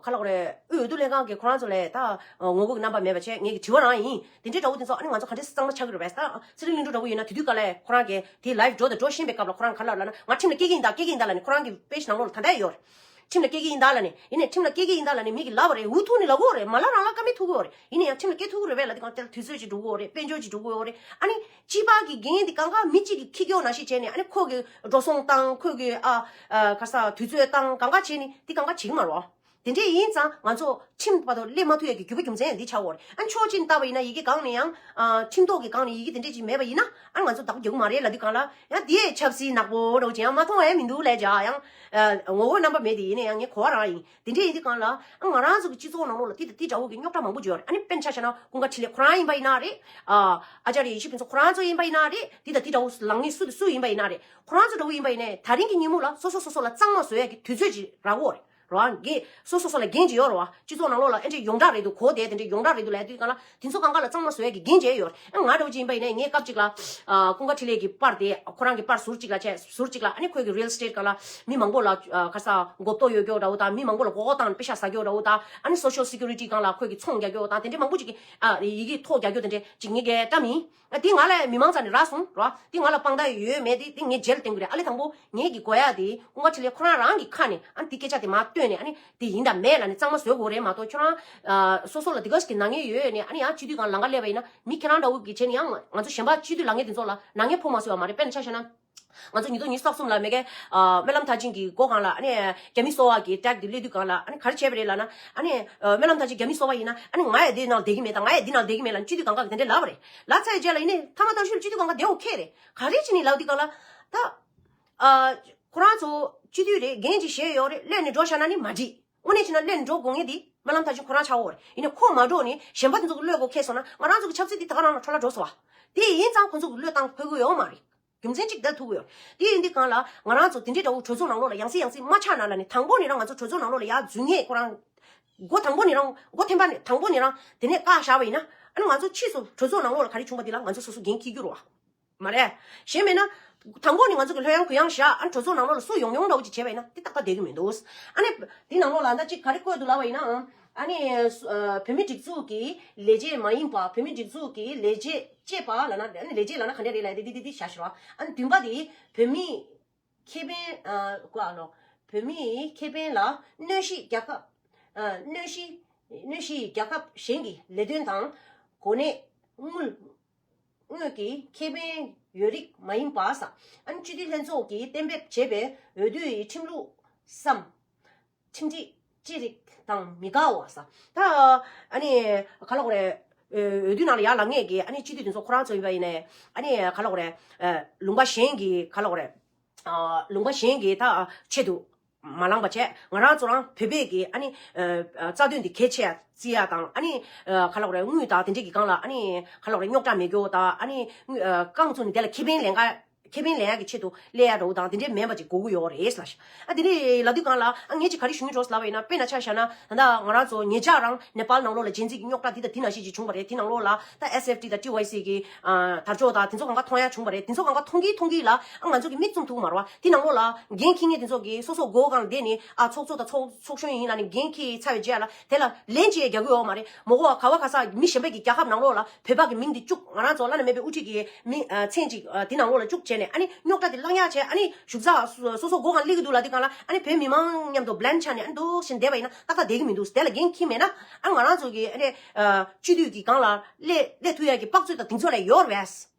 ག་ལ་གོ་རེད། དབུས་འོས་བསྡུ་ལྷན་ཁང་གི་ཁོ་རང་ཚོ་ལས་ད་ངོ་རྒོལ་གྱི་རྣམ་པ་མེད་པ་བྱས་ངེད་ཀྱི་དྲི་བ་རང་ཡིན། དེ་འདྲའི་དགྲ་བོ་དེ་ཚོ་ཨ་ནི་ང་ཚོ་ག་འདྲས་གཙང་མ་ཆགས་ཀྱི་རེད་པས། ད་ཚེ་རིང་བློ་གྲོས་འདྲ་བོ་ཡིན་ན་དེ་དུས་ག་ལས་ཁོ་རང་གི་དེ་ལའིབ་འགྲོ་དང་འགྲོ་བཞིན་པའི་སྐབས་ལ་ཁོ་རང་ག་ལ་ལབ་ན་ང་ཁྲིམས་ལ་སྐྱེལ་གྱི་ཡིན་ད་སྐྱེལ་གྱི་ཡིན་ད་ལབ་ནས་ཁོ་རང་གི་པེ་ཇི་ནང་ལོགས་ལ་ད་ལྟ་ཡོད་རེད། ཁྲིམས་ལ་སྐྱེལ་གྱི་ཡིན་ད་ལབ་ནས་ཡིན་ནས་ཁྲིམས་ལ་སྐྱེལ་གྱི་ཡིན་ད་ལབ་ནས་མི་གི་ལབ་པ་རེད། འུ་ཐུག་ནས་ལབ་གོ་རེད། མ་ལབ་རང་ལ་ཀ་མེད་ཐུག་གོ་རེད། ཡིན་ནས་ཡང་ཁྲིམས་ལ་སྐྱེལ་ཐུབ་ཀྱི་རེད་པས་ལབ་དུས་གང་དེ་ལ་དུས་ཚོད་ཅིག་འགྲོ་གི་ཡོད་རེད། དཔལ་འབྱོར་ཅིག་འགྲོ་གི་ཡོད་རེད། ཨ་ནི་སྤྱི་པ་གི་འགན་དེ་གང་ག་མི་གཅིག་གིས་འཁྱེར་གྱི་ཡོད་ནང་བཞིན་བྱས་ནས་ཨ་ནི་ཁོ་གི་འགྲོ་སོང་བཏང་ཁོ་གི་ཨ་ཨ་ག་ས་དུས་ཚོད་བཏང་གང་ག་བྱས་ནས་དེ་གང་ག་བྱེད་ཀྱི་མ་རེད། དེ་འདྲས་ཡིན་ཙང་ང་ཚོ་ཁྲིམས་བར་དུ་སླེབས་མ་ཐུབ་ཡས་ཀྱི་རྒྱུ་བ་རྒྱུ་མཚན་འདི་ཆགས་ཡོད་རེད། ཨ་ནི་ཕྱོགས་གཅིག་ནས་བལྟས་པ་ཡིན་ན་ཡི་གེ་སྒང་ནས་ཡང་ཨ་ཁྲིམས་ཐོག་གི་སྒང་ནས་ཡི་གེ་དེ་འདྲས་ཅིག་མེད་པ་ཡིན་ན་ཨ་ནི་ང་ཚོ་བདག་པོ་རྒྱག་གི་མ་རེད་ལབ་དུས་གང་ལ་ཡང་དེ་ཡས་ཆབ་སྲིད་ནག་པོ་འདྲ་བོ་ཅིག་ཡང་མ་མཐོང་བ་ཡང་མི་འདུག་ལས་ཀྱང་ཡང་ཨ་ངོ་བོ་རྣམ་པ་མེད་དེ་ཡིན་ན་ཡང་ངས་གོ་བ་རང་ཡིན། དེ་འདྲས་ཡིན་དུས་གང་ལ་ཨ་ང་རང་ཚོ་གི་སྤྱི་ཚོགས་ནང་ལོགས་ལ་དེ་དང་དེ་འདྲ་བོ་གི་རྙོག་དྲ་མང་པོ་ཅིག་ཡོད་རེད། ཨ་ནི་དཔེར་ན་ཆ་བཞག་ན་ཀུན་དགའ་འཕྲིན་ལས་ཁོ་རང་ཡིན་པ་ཡིན་ན་རེད། ཨ་ཨ་ཅཱརྱ་ཡེ་ཤེས་ཕུན་ཚོགས་ཁོ་རང་ཚོ་ཡིན་པ་ཡིན་ན་རེད། དེ་དང་དེ་འདྲ་བོ་ལངས་མཁན་སུ་དང་སུ་ཡིན་པ་ཡིན་ན་རེད། ཁོ་རང་ཚོ་འདྲ་བོ་ཡིན་པ་ཡིན་ནའི་ད་རིང་གི་ཉིན་མོ་ལ་སོ་སོ་སོ་སོ་ལ་གཙང་མ་བཟོ་ཡས་ཀྱི་དུས་ཚོད་ཅིག་རག་གོ་རེད། རེད་བ། འགན་སོ་སོ་སོ་ལ་འགན་ཅིག་ཡོད་རེད་བ། སྤྱི་ཚོགས་ནང་ལོགས་ལ་ཨེ་འདྲས་ཡོངས་གྲགས་རེད་འདུག་གོ་དེ་དེ་འདྲས་ཡོངས་གྲགས་རེད་འདུག་ལབ་དུས་གང་ལ་དེ་ཚོ་གང་ག་ལ་གཙང་མ་བཟོ་ཡས་ཀྱི་འགན་བྱས་ཡོད་རེད། ཨ་ང་འདྲ་བོ་ཅིག་ཡིན་པ་ཡིན་ནའི་ངས་སྐབས་ཅིག་ལ་ཨ་ཀུན་དགའ་འཕྲིན་ལས་ཀྱི་པར་དེ་ཁོ་རང་གི་པར་ཟུར་གཅིག་ལ་བྱས་ཟུར་གཅིག་ལ་ཨ་ནི་ཁོས་ཀྱི་real estate་སྒང་ལ་མི་མང་པོ་ལ་ཨ་ག་ས་མགོ་ཏོ་གཡོག་རྒྱུ་འདྲ་བོ་དང་མི་མང་པོ་ལ་མགོ་སྐོར་བཏང་ནས་པེ་ཤག་ཟ་རྒྱུ་འདྲ་བོ་དང་ཨ་ནི་social security་སྒང་ལ་ཁོས་ཀྱི་ཚོང་རྒྱག་རྒྱུ་དང་དེ་འདྲས་མང་པོ་ཅིག་གི་ཨ་ཡི་གེ་ཐོ་རྒྱག་རྒྱུ་དེ་འདྲས་ཅིག་ངས་ཀྱི་བཀྲམ་ཡིན། ཨ་དེ་ང་ལ་མི་མང་རྩ་ནས་རག་སོང་ར། དེ་ང་ལ་དཔང་རྟགས་ཡོད་མེད་དེ་དེ་ངས་རྗེས་ལ་བསྟན་གི་རེད། ཨ་ལས་དང་པོ་ངས་ཀྱི་དགོས་ཡ་དེ་ཀུན་དགའ་འཕྲིན་ལས་ཁོ་རང་རང་གི་ཁ་ནས་ཨ་ནི་དེ་སྐད་ཆ་དེ་མར་བཏོན་ནས་ཨ་ནི་དེ་ཡིན་དང་མེད་ལབ་ནས་གཙང་མ་བཟོ་དགོས་རེད་མ་གཏོགས་ཁྱོད་རང་ཨ་སོ་སོ་ལ་དེ་ག་ཞིག་གི་ནག་ཉེས་ཡོད་ནས་ཨ་ནི་ཡང་སྤྱི་འཐུས་སྒང་ལང་ཀ་སླེབས་པ་ཡིན་ན་མི་ཁྱེད་རང་འདྲ་བོ་གི་བྱས་ནས་ཡང་ང་ཚོ་གཞན་པ་སྤྱི་འཐུས་ལང་ངེ་དེ་ཚོ་ལ་ནག་ཉེས་ཕོག་མ་སོང་བ་མ་རེད། དཔེར་ན་ཆ་བཞག་ན། ང་ཚོ་ཉིས་སྟོང་ཉི་ཤུ་རྩ་གསུམ་ལ་མེ་ཀའི་ཨ་སྨོན་ལམ་མཐར་ཕྱིན་གྱི་སྒོ་སྒང་ལ་ཨ་ནི་རྒྱ་མི་གསོ་བ་གི་ཊེག་དེ་སླེབས་དུས་སྒང་ལ་ཨ་ནི་ག་རེ་བྱས་པ་རེད་ལབ་ན། ཨ་ནི་ཨ་སྨོན་ལམ་མཐར་ཕྱིན་རྒྱ་མི་གསོ་བ་ཡིན་ན་ཨ་ནི་ང་ཡང་འདི་ནང་བསྡད་ཀྱི་མེད་ད་ང་ཡང་འདི་ནང་བསྡད་ཀྱི་མེད་ལབ་ནས་སྤྱི་འཐུས་སྒང་ག་གིས་དེ་འདྲས་ལབ་པ་རེད། ལབ་ཚར་རྗེས་ལ་ཡིན་ནའི་མཐའ་མ་བརྟག་ཞིབ་ལ་སྤྱི་འཐུས་སྒང་ག་བསྡད་འོ་ཁེ་རེད། ག་རེ་བྱས་ནས་ལབ་དུས་སྒང་ལ་ད་ཨ་ཁོ་རང་ཚོ་སྤྱི་འཐུས་རེད། འགན་ཅིག་བཞེས་ཡོད་རེད། གློད་ནས་འགྲོ་བཞག་ན་ནི་མ་འགྲིག་དངོས་གནས་བྱས་ན་གློད་ནས་འགྲོ་དགོས་མཁན་དེ་སྨོན་ལམ་མཐར་ཕྱིན་ཁོ་རང་ཆགས་འོ་རེད། ཡིན་ནའི་ཁོ་མ་འགྲོ་ནས་གཞན་པ་དེ་ཚོ་གིས་གློད་དགོས་ཁེལ་སོང་ན་ང་རང་ཚོ་གི་ཆབ་སྲིད་དེ་ད་ག་རང་ལ་འཕྲོ་བརླག་འགྲོ་སོང་བ། དེ་ཡིན་ཙང་ཁོ་ཚོ་གིས་གློད་བཏང་ཕོད་ཀྱི་ཡོད་མ་རེད། རྒྱུ་མཚན་གཅིག་ད་ཐུག་གི་ཡོད། དེ་ཡིན་དུས་སྒང་ལ་ང་རང་ཚོ་དེ་འདྲའི་འདྲ་བོ་གྲོས་ཚོགས་ནང་ལོགས་ལ་ཡང་སེ་ཡང་སེ་མ་ཆགས་ན་ལབ་ནས་དང་པོ་ནས་རང་ང་ཚོ་གྲོས་ཚོགས་ནང་ལོགས་ལ་ཡར་འཛུལ་མཁན་ཁོ་རང་། འགོ་དང་པོ་ནས་རང་འགོ་ཐེམ་པ་ནས་དང་པོ་ནས་རང་དེ་ནས་བཀག་བཞག་པ་ཡིན་ན་ཨ་ནི་ང་ཚོ་ཕྱིས་སུ་གྲོས་ཚོགས་ནང་ལོགས་ལ་ག་རེ་བྱུང་བ་དེ་ལ་ང་ཚོ་སོ་སོ་འགན་འཁྱེར་རྒྱུ་རེད་བ། མ་རེད། གཞན་མེད་ན། དང་པོ་ནས་ང་ཚོ་གི་ལྷོད་ཡངས་གུ་ཡངས་བཞག་ཨ་ནི་གྲོས་ཚོགས་ནང་ལོགས་ལ་སུ་ཡོང་མྱོང་འདྲ་བོ་ཅིག་བྱས་པ་ཡིན་ན་དེ་ཏག་ཏག་བསྡད་ཀྱི་མི་འདུག་ཨ་ནི། དེ་ནང་ལོགས་ལ་ད་ཅིག་ག་རེ་བཀོད་འདུག་ལབ་པ་ཡིན་ན། ཨ་ནི། བོད་མི་སྒྲིག་འཛུགས་ཀྱི་ལས་བྱེད་མ་ཡིན་པ་བོད་མི་སྒྲིག་འཛུགས་ཀྱི་ལས་བྱེད་ཅེས་པ་ལབ་ན་ཨ་ནི་ལས་བྱེད་ལབ་ན་ག་འདྲ་རེད་ལབ་དེ་དེ་དེ་དེ་བཞག་ཤོག་ཨ་ནི་བདུན་པ་དེ་བོད་མི་ཁེ་ཕན་ཨ་གོ་ཨ་ལོ། བོད་མིའི་ཁེ་ཕན་ལ་གནོད་གཞི་རྒྱལ་ཁབ་ཨ་གནོད་གཞི་གནོད་གཞིའི་རྒྱལ་ཁབ་གཞན་གྱི་ལས་དོན་དང་གོ་གནས་དངུལ། དངོས་ཀྱི་ཁེ་ཕན་ཡོད་རིགས་མ་ཡིན་པ་ཟེར། ཨ་ནི་སྤྱི་འཐུས་ལྷན་ཚོགས་ཀྱིས་གཏན་འབེབས་བྱས་པའི་འོས་བསྡུ་ཡི་ཁྲིམས་ལུགས་སམ། ཁྲིམས་སྒྲིག་ཅི་རིགས་དང་མི་འགལ་བ་ཟེར། ད་ཨ་ནི་ག་ལ་གོ་རེད། འོས་བསྡུ་ནང་ལ་ཡར་ལངས་མཁན་གྱི་ཨ་ནི་སྤྱི་འཐུས་དེ་ཚོ་ཁོ་རང་ཚོ་ཡིན་པ་ཡིན་ནའི་ཨ་ནི་ག་ལ་གོ་རེད། ལུང་པ་གཞན་གྱི་ག་ལ་གོ་རེད། ལུང་པ་གཞན་གྱི་ད་ཆེད་དུ། མ་ལངས་པ་བྱས་ང་རང་ཚོ་རང་བོད་པའི་གི་ཨ་ནི་ཨ་རྩ་དོན་འདི་གལ་ཆེ་ཡ་བརྩི་ཡ་དང་ཨ་ནི་ཨ་ག་ལ་གོ་རེད། དངུལ་དང་དེ་འདྲས་ཀྱི་སྒང་ལ་ཨ་ནི་ག་ལ་གོ་རེད། རྙོག་དྲ་མེད་རྒྱུ་དང་ཨ་ནི་ཨ་རྐང་བཙུགས་ནས་དེ་ལ་ཁེ་ཕན་ལེན་ག་ཁེ་ཕན་ལེན་ཡ་གི་ཆེད་དུ་སླེབས་ཡ་འདྲ་བོ་དང་དེ་འདྲས་མེད་པ་ཅིག་དགོས་ཀྱི་ཡོད་རེད་ལབ་ཤག་ཨ་དེ་འདྲས་ལབ་དུས་སྒང་ལ་ཨ་ངས་ཅིག་ག་རེ་ཞུ་སྙིང་འདོད་ལབ་པ་ཡིན་ན། དཔེར་ན་ཆ་བཞག་ན་ད་ལྟ་ང་རང་ཚོ་ཉེ་ཆར་རང་ནེ་པཱལ་ནང་ལོགས་ལ་ཇེན་ཛི་གི་རྙོག་དྲ་འདི་དང་དེ་ནང་བཞིན་ཅིག་བྱུང་བ་རེད། དེ་ནང་ལོགས་ལ་ད་ཨེས་ཨེཕ་ཊི་དང་ཊི་ཝའི་སི་གི་ཨ་དར་ལྕོག་དང་དེ་ཚོ་སྒང་ག་མཐོང་ཡ་བྱུང་བ་རེད། དེ་ཚོ་སྒང་ག་མཐོང་གི་མཐོང་གི་ལ་ཨ་ང་ཚོ་གི་མིག་བཙུམ་ཐུབ་མ་རེད་བ། དེ་ནང་ལོགས་ལ་འགན་འཁྱེར་མཁན་དེ་ཚོ་གིས་སོ་སོ་སྒོ་སྒང་བསྡད་ནས་ཨ་ཚོགས་གཙོ་དང་ཚོགས་ཚོགས་གཞོན་ཡིན་ལབ་ནས་འགན་འཁྱེར་ཚར་བའི་རྗེས་ལ་དེ་ལ་ལན་ཅིག་རྒྱག་གི་ཡོད་མ་རེད། མོ་གོ་ག་བ་ག་ས་མི་གཞན་པ་གི་རྒྱལ་ཁབ་ནང་ལོགས་ལ་བོད་པ་གི་མིང་དེ་བཅུག་ང་རང་ཚོ་བླ་ན་མེད་པའི་དབུ་ཁྲིད་ཀྱི་མིང་ཨ་མཚན་ཅིག་ཨ་དེ་ནང་ལོགས་ལ་བཅུག་བྱས་ནས་ཨ་ནི་རྙོག་དྲ་དེ་བསླང་ཡག་བྱས། ཨ་ནི་བཞུགས་ས་སོ་སོ་སྒོ་སྒང་སླེབས་ཀྱི་འདུག་ལབ་དུས་སྒང་ལ་ཨ་ནི་བོད་མི་མང་མཉམ་དུ་བླན་ཆགས་ནས་ཨ་ནི་འདུག་བཞིན་བསྡད་པ་ཡིན་ན་ཏག་ཏག་བསྡད་ཀྱི་མི་འདུག་དེ་ལ་འགན་འཁྱེར་མེད་ན་ཨ་ང་རང་ཚོ་གི་ཨ་ནི་ཨ་སྤྱི་འཐུས་ཀྱི་སྒང་ལ་སླེབས་སླེབས་ཐུབ་ཡག་གི་དཔག་ཚོད་དང་དེང་ཚོད་ལ་ཡོད་རེད།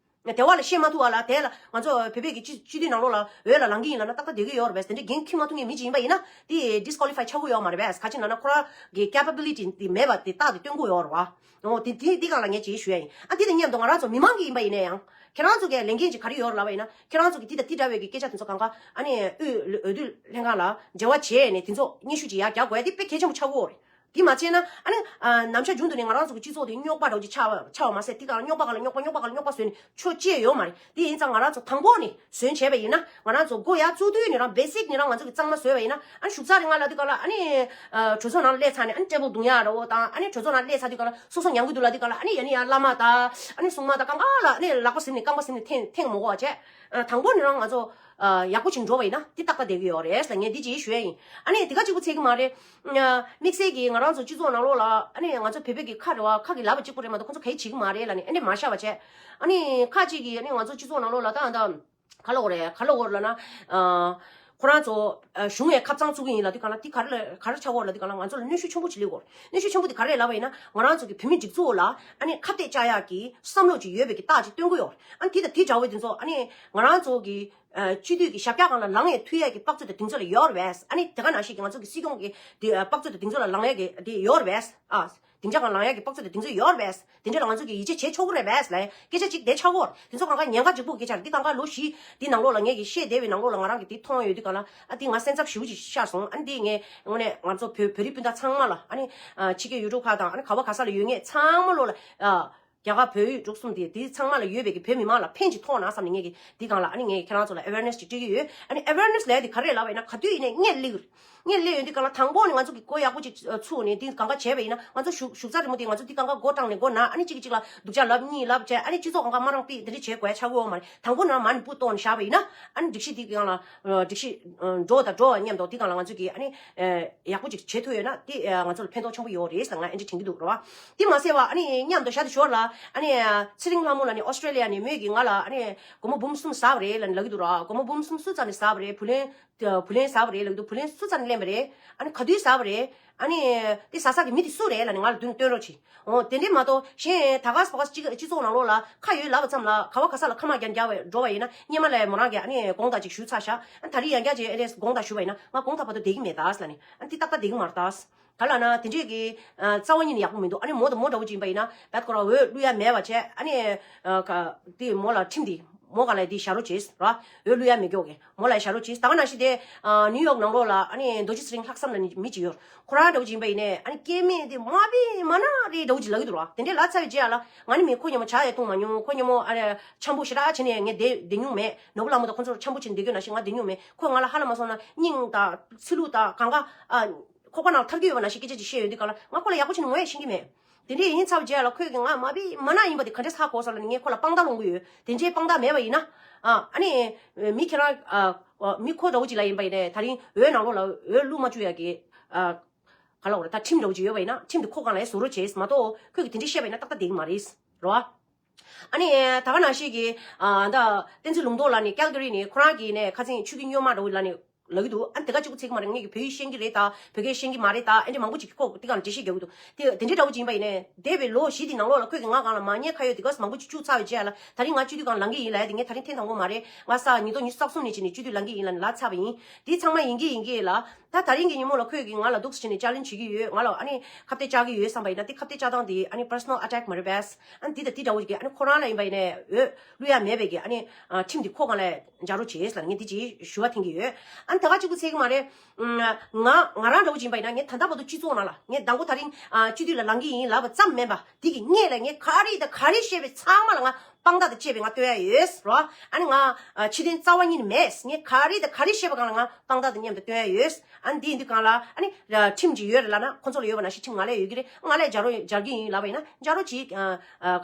དེ་བ་ལ་བཤད་མ་ཐུབ་པ་ལ་དེ་ལ་ང་ཚོ་བོད་པའི་གི་སྤྱི་སྤྱི་འཐུས་ནང་ལོགས་ལ་འོས་ལ་ལངས་ཀྱི་ཡིན་ལབ་ན་ཏག་ཏག་བསྡད་ཀྱི་ཡོད་རེད་པས། དེ་འདྲའི་འགན་འཁྱེར་མ་ཐུབ་མཁན་མི་ཅིག་ཡིན་པ་ཡིན་ན་དེ་disqualify་ཆགས་ཀྱི་ཡོད་མ་རེད་པས། ག་ཅི་ལབ་ན་ཁོ་རང་གི་capability་དེ་མེད་པ་དེ་རྟགས་དེ་སྟོན་གྱི་ཡོད་རེད་པ། འོ་དེ་དེ་དེ་སྒང་ལ་ངས་ཅིག་ཞུ་ཡ་ཡིན། ཨ་དེ་དང་མཉམ་དུ་ང་རང་ཚོ་མི་མང་གི་ཡིན་པ་ཡིན་ན་ཡང་ཁྱེད་རང་ཚོ་གི་ལས་འགན་ཅིག་ག་རེ་ཡོད་རེད་ལབ་པ་ཡིན་ན་ཁྱེད་རང་ཚོ་གི་དེ་དང་དེ་འདྲ་བའི་གི་སྐད་ཆ་དེ་ཚོ་གང་ག་ཨ་ནི་དབུས་འོས་བསྡུ་ལྷན་ཁང་ལ་འབྲེལ་བ་བྱས་ནས་དེ་ཚོ་སྙན་ཞུ་ཅིག་ཡར་རྒྱག་དགོས་ཡ་དེ་དཔེ་གལ་ཆེན་པོ་ཆགས་ཀྱི་ཡོད་རེད། དེ་མ་བྱས་ན་ཨ་ནི་ཨ་ནམ་ཞག་མཇུག་ཏུ་ནས་ང་རང་ཚོ་གི་སྤྱི་ཚོགས་དེ་རྙོག་པ་འདྲ་བོ་ཅིག་ཆགས་ཆགས་པ་མ་ཟད་དེ་གང་ལ་རྙོག་པ་གང་ལ་རྙོག་པ་རྙོག་པ་གང་ལ་རྙོག་པ་བཟོས་ནས་ཆོག་ཅེས་ཡོད་མ་རེད། དེ་ཡིན་ཙང་ང་རང་ཚོ་དང་པོ་ནས་ཟོན་བྱས་པ་ཡིན་ན་ང་རང་ཚོ་མགོ་ཡར་བཙུགས་དུས་ནས་རང་basic་ནས་རང་ང་ཚོ་གི་གཙང་མ་བཟོས་པ་ཡིན་ན་ཨ་ནི་བཞུགས་ཚར་རིང་ང་ལ་དེ་གང་ལ་ཨ་ནི་གྲོས་ཚོགས་ནང་སླེབས་ཚར་ནས་ཨ་ནི་ཊེ་བལ་རྡུང་ཡག་འདྲ་བོ་དང་ཨ་ནི་གྲོས་ཚོགས་ནང་སླེབས་ཚར་དུས་གང་ལ་སོ་སོ་མྱང་གི་འདུག་ལབ་དུས་གང་ལ་ཨ་ནི་ཡ་ནི་ཡ་བླ་མ་དང་ཨ་ནི་སྲུང་མ་དང་གང་ག་ལ་ཨ་ནི་ལག་པ་ཟིན་ནས་རྐང་པ་ཟིན་ནས་འཐེན་འཐེན་མ་དགོས་པ་བྱས། དང་པོ་ནས་རང་ང་ཚོ་ཡག་པོ་ཅིག་འགྲོ་བ་ཡིན་ན་དེ་ཏག་ཏག་བསྡད་ཀྱི་ཡོད་རེད་ལ་ངས་འདི་ཅིག་ཞུ་ཡ་ཡིན། ཨ་ནི་དེ་ག་གཅིག་པུ་ཚད་ཀྱི་མ་རེད། དམིགས་བསལ་གྱིས་ང་རང་ཚོ་སྤྱི་ཚོགས་ནང་ལོགས་ལ་ཨ་ནི་ང་ཚོ་བོད་པའི་གི་ཁ་རེད་བ་ཁ་གི་ལབ་པ་གཅིག་པུ་རེད་མ་གཏོགས་ཁོ་ཚོ་ག་ཡི་བྱེད་ཀྱི་མ་རེད་ལ་ནི་ཨ་འདྲས་མ་བཤད་པ་བྱས། ཨ་ནི་ཁ་ཅིག་གིས་ཨ་ནི་ང་ཚོ་སྤྱི་ཚོགས་ནང་ལོགས་ལ་ད་ད་ག་ལ་འོ་རེད་ག་ལ་འོ་རེད་ལབ་ན། ཁོ་རང་ཚོ་གཞུང་ངས་ཁབ་གཙང་བཙུགས་ཀྱི་ཡིན་ལབ་དུས་གང་ལ་དེ་ག་རེ་ལ་ག་རེ་ཆགས་འོ་ལབ་དུས་གང་ལ་ང་ཚོ་ལ་གནོན་ཤུགས་ཆེན་པོ་ཅིག་སླེབས་འོ། གནོན་ཤུགས་ཆེན་པོ་དེ་ག་རེ་ལབ་པ་ཡིན་ན་ང་རང་ཚོ་གི་བོད་མི་སྒྲིག་འཛུགས་ལ་ཨ་ནི་ཁ་གཏད་བཅག་ཡག་གི་བསམ་བློ་ཅིག་ཡོད་པའི་གི་རྟགས་ཅིག་སྟོན་གྱི་ཡོད་རེད། ཨ་ནི་དེ་དང་དེ་འདྲ་བོ་དེ་ཚོ་ཨ་ནི་ང་རང་ཚོ་གི་སྤྱི་འཐུས་ཀྱི་ཞབས་བཀྱག་སྒང་ལ་ལངས་ཡས་ཐུག་ཡས་ཀྱི་དཔག་ཚོད་དང་གདེང་ཚོད་ལ་ཡོད་རེད་པས། ཨ་ནི་དེ་ག་ནང་བཞིན་གྱི་ང་ཚོ་གི་སྲིད་སྐྱོང་གི་དེ་དཔག་ཚོད་དང་གདེང་ཚོད་ལ་ལངས་ཡས་ཀྱི་དེ་ཡོད་རེད་པས། ཨ་སྡིངས་ཆ་སྒང་ལངས་ཡག་གི་དཔག་ཚོད་དང་གདེང་ཚོད་ཡོད་རེད་པས། དེ་འདྲ་ལ་ང་ཚོ་གིས་ཡིད་ཆེས་བྱེད་ཆོག་གི་རེད་པས་ལབ་སྐད་ཆ་གཅིག་དེ་ཆགས་ཀྱི་ཡོད་རེད། དེ་ཚོ་གང་ག་ཉེན་ཁ་ལྗིད་པོ་གི་ཆ་རེད། འདི་གང་ག་ལོ་བཞི་འདི་ནང་ལོགས་ལ་ངས་ཀྱིས་བཤད་བསྡད་པའི་ནང་ལོགས་ལ་ང་རང་གིས་དེ་མཐོང་ཡོད་དུས་གང་ལ་ཨ་འདི་ང་སེམས་འཚབ་ཞེ་པོ་ཅིག་ཤར་སོང་། ཨ་འདི་ངས་དངོས་གནས་ང་ཚོ་བོད་བོད་རིགས་སྤུན་ཟླ་ཚང་མ་ལ་ཨ་ནི་ཕྱི་རྒྱལ་ཡུལ་གྲུ་ཁག་དང་ཨ་ནི་ག་བ་ག་ས་ལ་ཡོད་མཁན་ཚང་མ་ལོགས་ལ་ཨ། རྒྱ་གར་བོད་ཡིག་འབྲུག་གསུམ་དེ་དེ་ཚང་མ་ལ་ཡོད་པའི་གི་བོད་མི་མང་ལ་ཕན་ཅིག་ཐོགས་ན་བསམ་ནས་ངས་གི་འདི་སྒང་ལ་ཨ་ནི་ངས་ཁྱེད་རང་ཚོ་ལ་awareness་ཅིག་སྤྲད་ཀྱི་ཡོད། ཨ་ནི་awareness་ལབ་ཡ་དེ་ག་རེ་ལབ་པ་ཡིན་ན་ག་དུས་ཡིན་ནའི་སྔར་སླེབས་ཡོད་རེད། སྔར་སླེབས་ཡོད་འདི་སྒང་ལ་དང་པོ་ནས་ང་ཚོ་གི་མགོ་ཡག་པོ་ཅིག་ཚུགས་ནས་འདི་སྒང་ག་བྱས་པ་ཡིན་ན་ང་ཚོ་བཞུགས་བཞུགས་ཚར་རིང་མོ་དེ་ང་ཚོ་འདི་སྒང་ག་མགོ་བཏང་ནས་མགོ་ན་ཨ་ནི་གཅིག་གིས་གཅིག་ལ་སྡུག་ཅག་ལབ་གཉིས་ལབ་བྱས་ཨ་ནི་སྤྱི་ཚོགས་སྒང་ག་མ་རང་པི་འདི་འདྲ་བྱེད་དགོས་ཡ་ཆགས་ཀྱི་ཡོད་མ་རེད། དང་པོ་ནས་མར་ནས་སྤུ་བཏོག་ནས་བཞག་པ་ཡིན་ན་ཨ་ནི་སྒྲིག་གཞི་འདི་སྒང་ལ་སྒྲིག་གཞི་འགྲོ་དང་འགྲོ་བ་མཉམ་དུ་འདི་སྒང་ལ་ང་ཚོ་གི་ཨ་ནི། ཡག་པོ་ཅིག་བྱེད་ཐུབ་ཡོད་ན་དེ་ང་ཚོ་ལ་ཕན་ཐོགས་ཆེན་པོ་ཡོད་རེད་ཟེར་ང་ཨེ་འདྲ་དྲན་གྱི་འདུག་ར་བ། དེ་མ་ཟད་བ་ཨ་ནི་མཉམ་དུ་ཞག་དེ་ཞོར་ལ་ཨ་ནི་ཚེ་རིང་ལྷ་མོ་ལ་ནི་ཨོ་སི་ཀྲེ་ལི་ཡ་ནས་མོས་ཀྱིས་ང་ལ་ཨ་ནི་སྒོར་མོ་འབུམ་གསུམ་ཟ་བ་རེད་ལབ་ནས་ལབ་ཀྱི་འདུག་ར། སྒོར་མོ་འབུམ་གསུམ་སུ་ཙམ་ནས་ཟ་བ་རེད། བུ་ལོན་བུ་ལོན་ཟ་བ་རེད་ལབ་ཀྱི་འདུག་བུ་ལོན་སུ་ཙམ་ནས་ལེན་པ་རེད། ཨ་ནི་ག་དུས་ཟ་བ་རེད། ཨ་ནི་དེ་ཟ་ས་གི་མི་དེ་སུ་རེད་ལབ་ནས་ང་ལ་མདུན་སྟོན་རོགས་གྱིས། འོ་དེ་འདྲས་མ་གཏོགས་གཞན་ད་ག་ས་བ་ག་ས་སྤྱི་སྤྱི་ཚོགས་ནང་ལོགས་ལ་ཁ་ཡོད་ལབ་པ་ཙམ་ལ་ག་བ་ག་ས་ལ་ཁ་མ་རྒྱ་རྒྱ་བས་འགྲོ་བ་ཡིན་ན་སྔོན་མ་ལས་མོ་རང་གིས་ཨ་ནི་དགོངས་དག་ཅིག་ཞུས་ཚར་ཤག་ཨ་ད་རིང་ཡང་བསྐྱར་ཅིག་ཨེ་རེས་དགོངས་དག་ཞུས་པ་ཡིན་ན་ང་དགོངས་དག་བར་དུ་བསྡད་ཀྱི་མེད་ད་ཟེར་ལབ་ནས་ཨ་འདི་ཏག་ཏག་བསྡད་ཀྱི་མ་རེད་ད། ག་ལབ་ན་དེ་འདྲས་ཀྱི་རྩ་བ་ཉིད་ནས་ཡག་པོ་མི་འདུག་ཨ་ནི་མོ་དང་མོ་འདྲ་བོ་ཅིག་ཡིན་པ་ཡིན་ན་བད་ཁོ་རང་འོས་བླུག་ཡ་མེད་པ་བྱས་ཨ་ནི་ག་དེ་མོ་ལ་ཁྲིམས་དེ་མོ་ག་ལ་དེ་བཞག་རོགས་བྱེད་ར། འོས་བླུག་ཡ་མེད་མཁན་གྱི་མོ་ལ་བཞག་རོགས་བྱེད། ད་ག་ནང་བཞིན་དེ་ནིའུ་ཡོག་ནང་ལོགས་ལ་ཨ་ནི་རྡོ་རྗེ་ཚེ་རིང་ལྷག་བསམ་ལབ་ནི་མི་ཅིག་ཡོད། ཁོ་རང་འདྲ་བོ་ཅིག་ཡིན་པ་ཡིན་ནའི་ཨ་ནི་སྐྱེ་དམན་དེ་མ་བི་མ་ན་རེ་འདྲ་བོ་ཅིག་ལབ་ཀྱི་འདུག་ར། དེ་འདྲའི་ལབ་ཚར་བའི་རྗེས་ལ་ང་ནི་མི་ཁོ་མཉམ་པོ་ཇ་ཡང་བཏུང་མ་མྱོང་། ཁོ་མཉམ་པོ་ཨ་ནི་འཆམ་པོ་ཞེ་དྲག་བྱས་ནས་ངས་བསྡད་བསྡད་མྱོང་མེད། ནོར་བུ་ལྷ་མོ་དང་ཁོ་ཚོར་འཆམ་པོ་བྱས་ནས་བསྡད་རྒྱུ་ནང་བཞིན་ང་བསྡད་མྱོང་མེད། ཁོས་ང་ལ་ཧ་ལམ་མ་སོང་ན་སྙིང་དང་ཚིག་ལྷུག་དང་གང་ག་ཨ། ཁོག་པ་ནང་ཐར་གྱི་ཡོད་པ་ནང་བཞིན་སྐད་ཆ་ཅིག་བཤད་ཡོང་དུས་གང་ལ་ང་ཁོ་ལ་ཡག་པོ་བྱས་ནས་ངོ་ཡང་ཤེས་ཀྱི་མེད། དེ་འདྲས་ཡིན་ཚར་བའི་རྗེས་ལ་ཁོས་ཀྱིས་ང་མ་བི་མ་ན་ཡིན་པ་དེ་ག་འདྲས་ཧ་གོ་སོང་ལབ་ནས་ངས་ཁོ་ལ་དཔང་རྟགས་སློང་གི་ཡོད། དེ་འདྲའི་དཔང་རྟགས་མེད་པ་ཡིན་ན། ཨ་ཨ་ནི་མི་ཁྱེད་རང་ཨ་མི་ཁོ་འདྲ་བོ་ཅིག་ལ་ཡིན་པ་ཡིན་ནའི་ད་རིང་འོས་ནང་ལོགས་ལ་འོས་བླུག་མ་བཅུག་ཡ་གི་ཨ་ག་ལ་འོ་ད་ཁྲིམས་འདྲ་བོ་ཅིག་ཡོད་པ་ཡིན་ན་ཁྲིམས་དེ་ཁོ་སྒང་ལ་ཡ་བཟོ་རོགས་བྱེད་མ་གཏོགས་ཁོས་ཀྱིས་དེ་འདྲས་བཤད་པ་ཡིན་ན་ཏག་ཏག་བསྡད་ཀྱི་མ་རེད་རོ། ཨ་ནི་ད་ག་ནང་བཞིན་གྱི་ཨ་ད་བསྟན་འཛིན་ལུང་རྟོགས་ལགས་ནས་ཀལ་ག་རི་ནས་ཁོ་རང་གིས་ནས་ཁ་སང་ཆོས་བརྒྱུད་སྨྱོན་མ་འདྲ་བོ་ལབ་ནས། ལབ་ཀྱི་འདུག་ཨ་དེ་ག་གཅིག་པུ་ཚིག་མ་རེད། ངས་ཀྱི་བོད་ཡིག་ཤེས་ཀྱི་རེད་ད། བོད་སྐད་ཤེས་ཀྱི་མ་རེད་ད། ཨེ་འདྲ་མང་པོ་ཅིག་གི་ཁོ་དེ་ག་ལ་འགྲེལ་བཤད་རྒྱག་གི་འདུག་དེ་དེ་འདྲའི་འདྲ་བོ་ཅིག་ཡིན་པ་ཡིན་ནའི་འདས་པའི་ལོ་བཞི་དེ་ནང་ལོགས་ལ་ཁོས་ཀྱི་ང་སྒང་ལ་མ་ཉེས་ཁ་གཡོགས་དེ་ག་མང་པོ་ཅིག་བཅུག་ཚར་བའི་རྗེས་ལ་ད་རིང་ང་སྤྱི་འཐུས་སྒང་ལངས་ཀྱི་ཡིན་ལབ་ཡ་དེ་ངས་ད་རིང་ཐེངས་དང་པོ་མ་རེད། ང་ས་ཉིས་སྟོང་ཉི་ཤུ་རྩ་གསུམ་ནས་བྱས་ནས་སྤྱི་འཐུས་ལངས་ཀྱི་ཡིན་ལབ་ནས་ལབ་ཚར་བ་ཡིན། དེ་ཚང་མ་ཡིན་གྱི་ཡིན་གྱི་ལ། ད་ད་རིང་གི་ཉིན་མོ་ལ་ཁོས་ཀྱི་ང་ལ་འདུག་སེ་བྱས་ནས་ཅ་ལེན་བྱེད་ཀྱི་ཡོད། ང་ལ་ཨ་ནི་ཁ་གཏད་བཅག་གི་ཡོད་བསམ་པ་ཡིན་ན་དེ་ཁ་གཏད་བཅག་སྟངས་དེ་ཨ་ནི་personal attack་མ་རེད་པས། ཨ་ནི་འདི་དང་འདི་འདྲ་བོ་ཞིག་གི་ཨ་ནི་ཁོ་རང་ལ་ཡིན་པ་ཡིན་ནའི་འོས་བླུག་ཡ་མེད་པའི་གི་ཨ་ནི་ཁྲིམས་འདི་ཁོ་སྒང་ལ་འཇགས་རོགས་བྱེད་ལབ་ངས་འདི་ཅིག་ཞུ་བ་འཐེན་གྱི་ཡོད། ཨ་ནི་ད་ག་གཅིག་པུ་ཚད་ཀྱི་མ་རེད། ང་ང་རང་འདྲ་བོ་ཅིག་ཡིན་པ་ཡིན་ན་ངས་ད་ལྟ་བར་དུ་སྤྱི་ཚོགས་ནང་ལ་ངས་མདང་དགོང་ད་རིང་སྤྱི་འཐུས་ལ་ལངས་ཀྱི་ཡིན་ལབ་པ་ཙམ་མིན་པ་འདི་གི་སྔོན་ལ་ངས་ག་རེ་དང་ག་རེ་བཤད་པའི་ཚང་མ་ལ་ང་དཔང་རྟགས་དང་བཅས་པའི་ང་སྟོན་ཡ་ཡོད་རོ། ཨ་ནི་ང་ཕྱི་དོན་རྩ་བ་ཉིད་ནས་མེད། ངས་ག་རེ་དང་ག་རེ་བཤད་པ་སྒང་ལ་ང་དཔང་རྟགས་དང་མཉམ་དུ་སྟོན་ཡ་ཡོད། ཨ་ནི་འདི་ཡིན་དུས་གང་ལ་ཨ་ནི་ཁྲིམས་ཅིག་ཡོད་རེད་ལབ་ན་ཁོ་ཚོ་ལ་ཡོད་པ་ནང་བཞིན་ཁྲིམས་ང་ལ་ཡོད་ཀྱི་རེད། ང་ལ་སྦྱར་རོགས་སྦྱར་གྱི་ཡིན་ལབ་པ་ཡིན་ན་སྦྱར་རོགས་ཅིག་ག་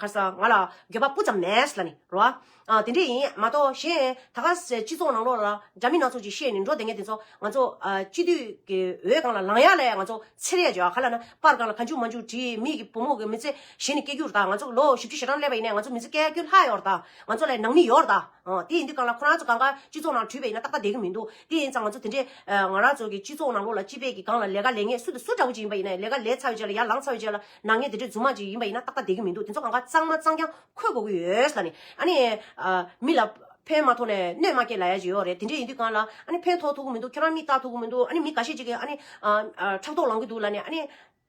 རེ་ཟ་ང་ལ་འགྱོད་པ་སྤུ་ཙམ་མེད་ལབ་ནི་རོ། ཨ་དེ་འདྲས་ཡིན་མ་གཏོགས་གཞན་ད་ག་སྤྱི་ཚོགས་ནང་ལོགས་ལ་འདྲ་མིན་སྣ་ཚོགས་ཅིག་བཤད་ནས་འགྲོ་བསྡད་མཁན་དེ་ཚོ་ང་ཚོ་ཨ་སྤྱི་འཐུས་ཀྱི་འོས་སྒང་ལ་ལངས་ཡ་ལ་ང་ཚོ་འཚེར་ཡ་བྱོས་ཨ་ག་ལབ་ན་པར་སྒང་ལ་གང་བྱུང་མང་བྱུང་བྲིས་མི་གི་བུ་མོ་གི་མི་ཚེ་གཞན་ནས་སྐྱེལ་རྒྱུ་རེད། ད་ང་ཚོ་ལོ་བཞི་བཅུ་ཞེ་གྲངས་སླེབས་པ་ཡིན་ནའི་ང་ཚོ་མི་ཚེ་སྐྱེལ་རྒྱུ་ ལྟ་ཡོད་རེད་ད། ང་ཚོ་ལ་ནང་མི་ཡོད་རེད་ད། ཨ། དེ་ཡིན་དུས་གང་ལ་ཁོ་རང་ཚོ་གང་ག་སྤྱི་ཚོགས་ནང་བྲུས་པ་ཡིན་ན་ཏག་ཏག་བསྡད་ཀྱི་མི་འདུག་དེ་ཡིན་ཙང་ང་ཚོ་དེ་འདྲའི་ཨ། ང་རང་ཚོ་གི་སྤྱི་ཚོགས་ནང་ལོགས་ལ་སྤྱི་པའི་གི་སྒང་ལ་ལས་ཀ་ལས་མཁན་སུ་དང་སུ་འདྲ་བོ་ཅིག་ཡིན་པ་ཡིན་ན་ལས་ཀ་ལས་ཚར་བའི་རྗེས་ལ་ཡར་ལངས་ཚར་བའི་རྗེས་ལ་ནང་ཉེས་དེ་འདྲའི་རྫུན་མ་ཅིག་ཡིན་པ་ཡིན་ན་ཏག་ཏག་བསྡད་ཀྱི་མི་འདུག་དེ་ཚོ་གང་ག་གཙང་མ་གཙང་རྐྱང་འཁོད་དགོས་ཀྱི་ཡོད་ལབ་ནས། ཨ་ནི་ཨ། མི་ལ་ཕན་མ་ཐོགས་ནས་གནོད་མ་སྐྱེལ་ལབ་ཡ་ཅིག་ཡོད་རེད། དེ་འདྲ་ཡིན་དུས་གང་ལ་ཨ་ནི་ཕན་ཐོགས་ཐུབ་ཀྱི་མི་འདུག་ཁྱོད་རང་མིག་ལྟ་ཐུབ་ཀྱི་མི་འདུག་ཨ་ནི་མི་འགའ་ཤས་ཅིག་གིས་ཨ་ནི་ཨ། ཨ། ཕྲག་དོག་ལངས་ཀྱི་འདུག་ལབ་ནས། ཨ་ནི་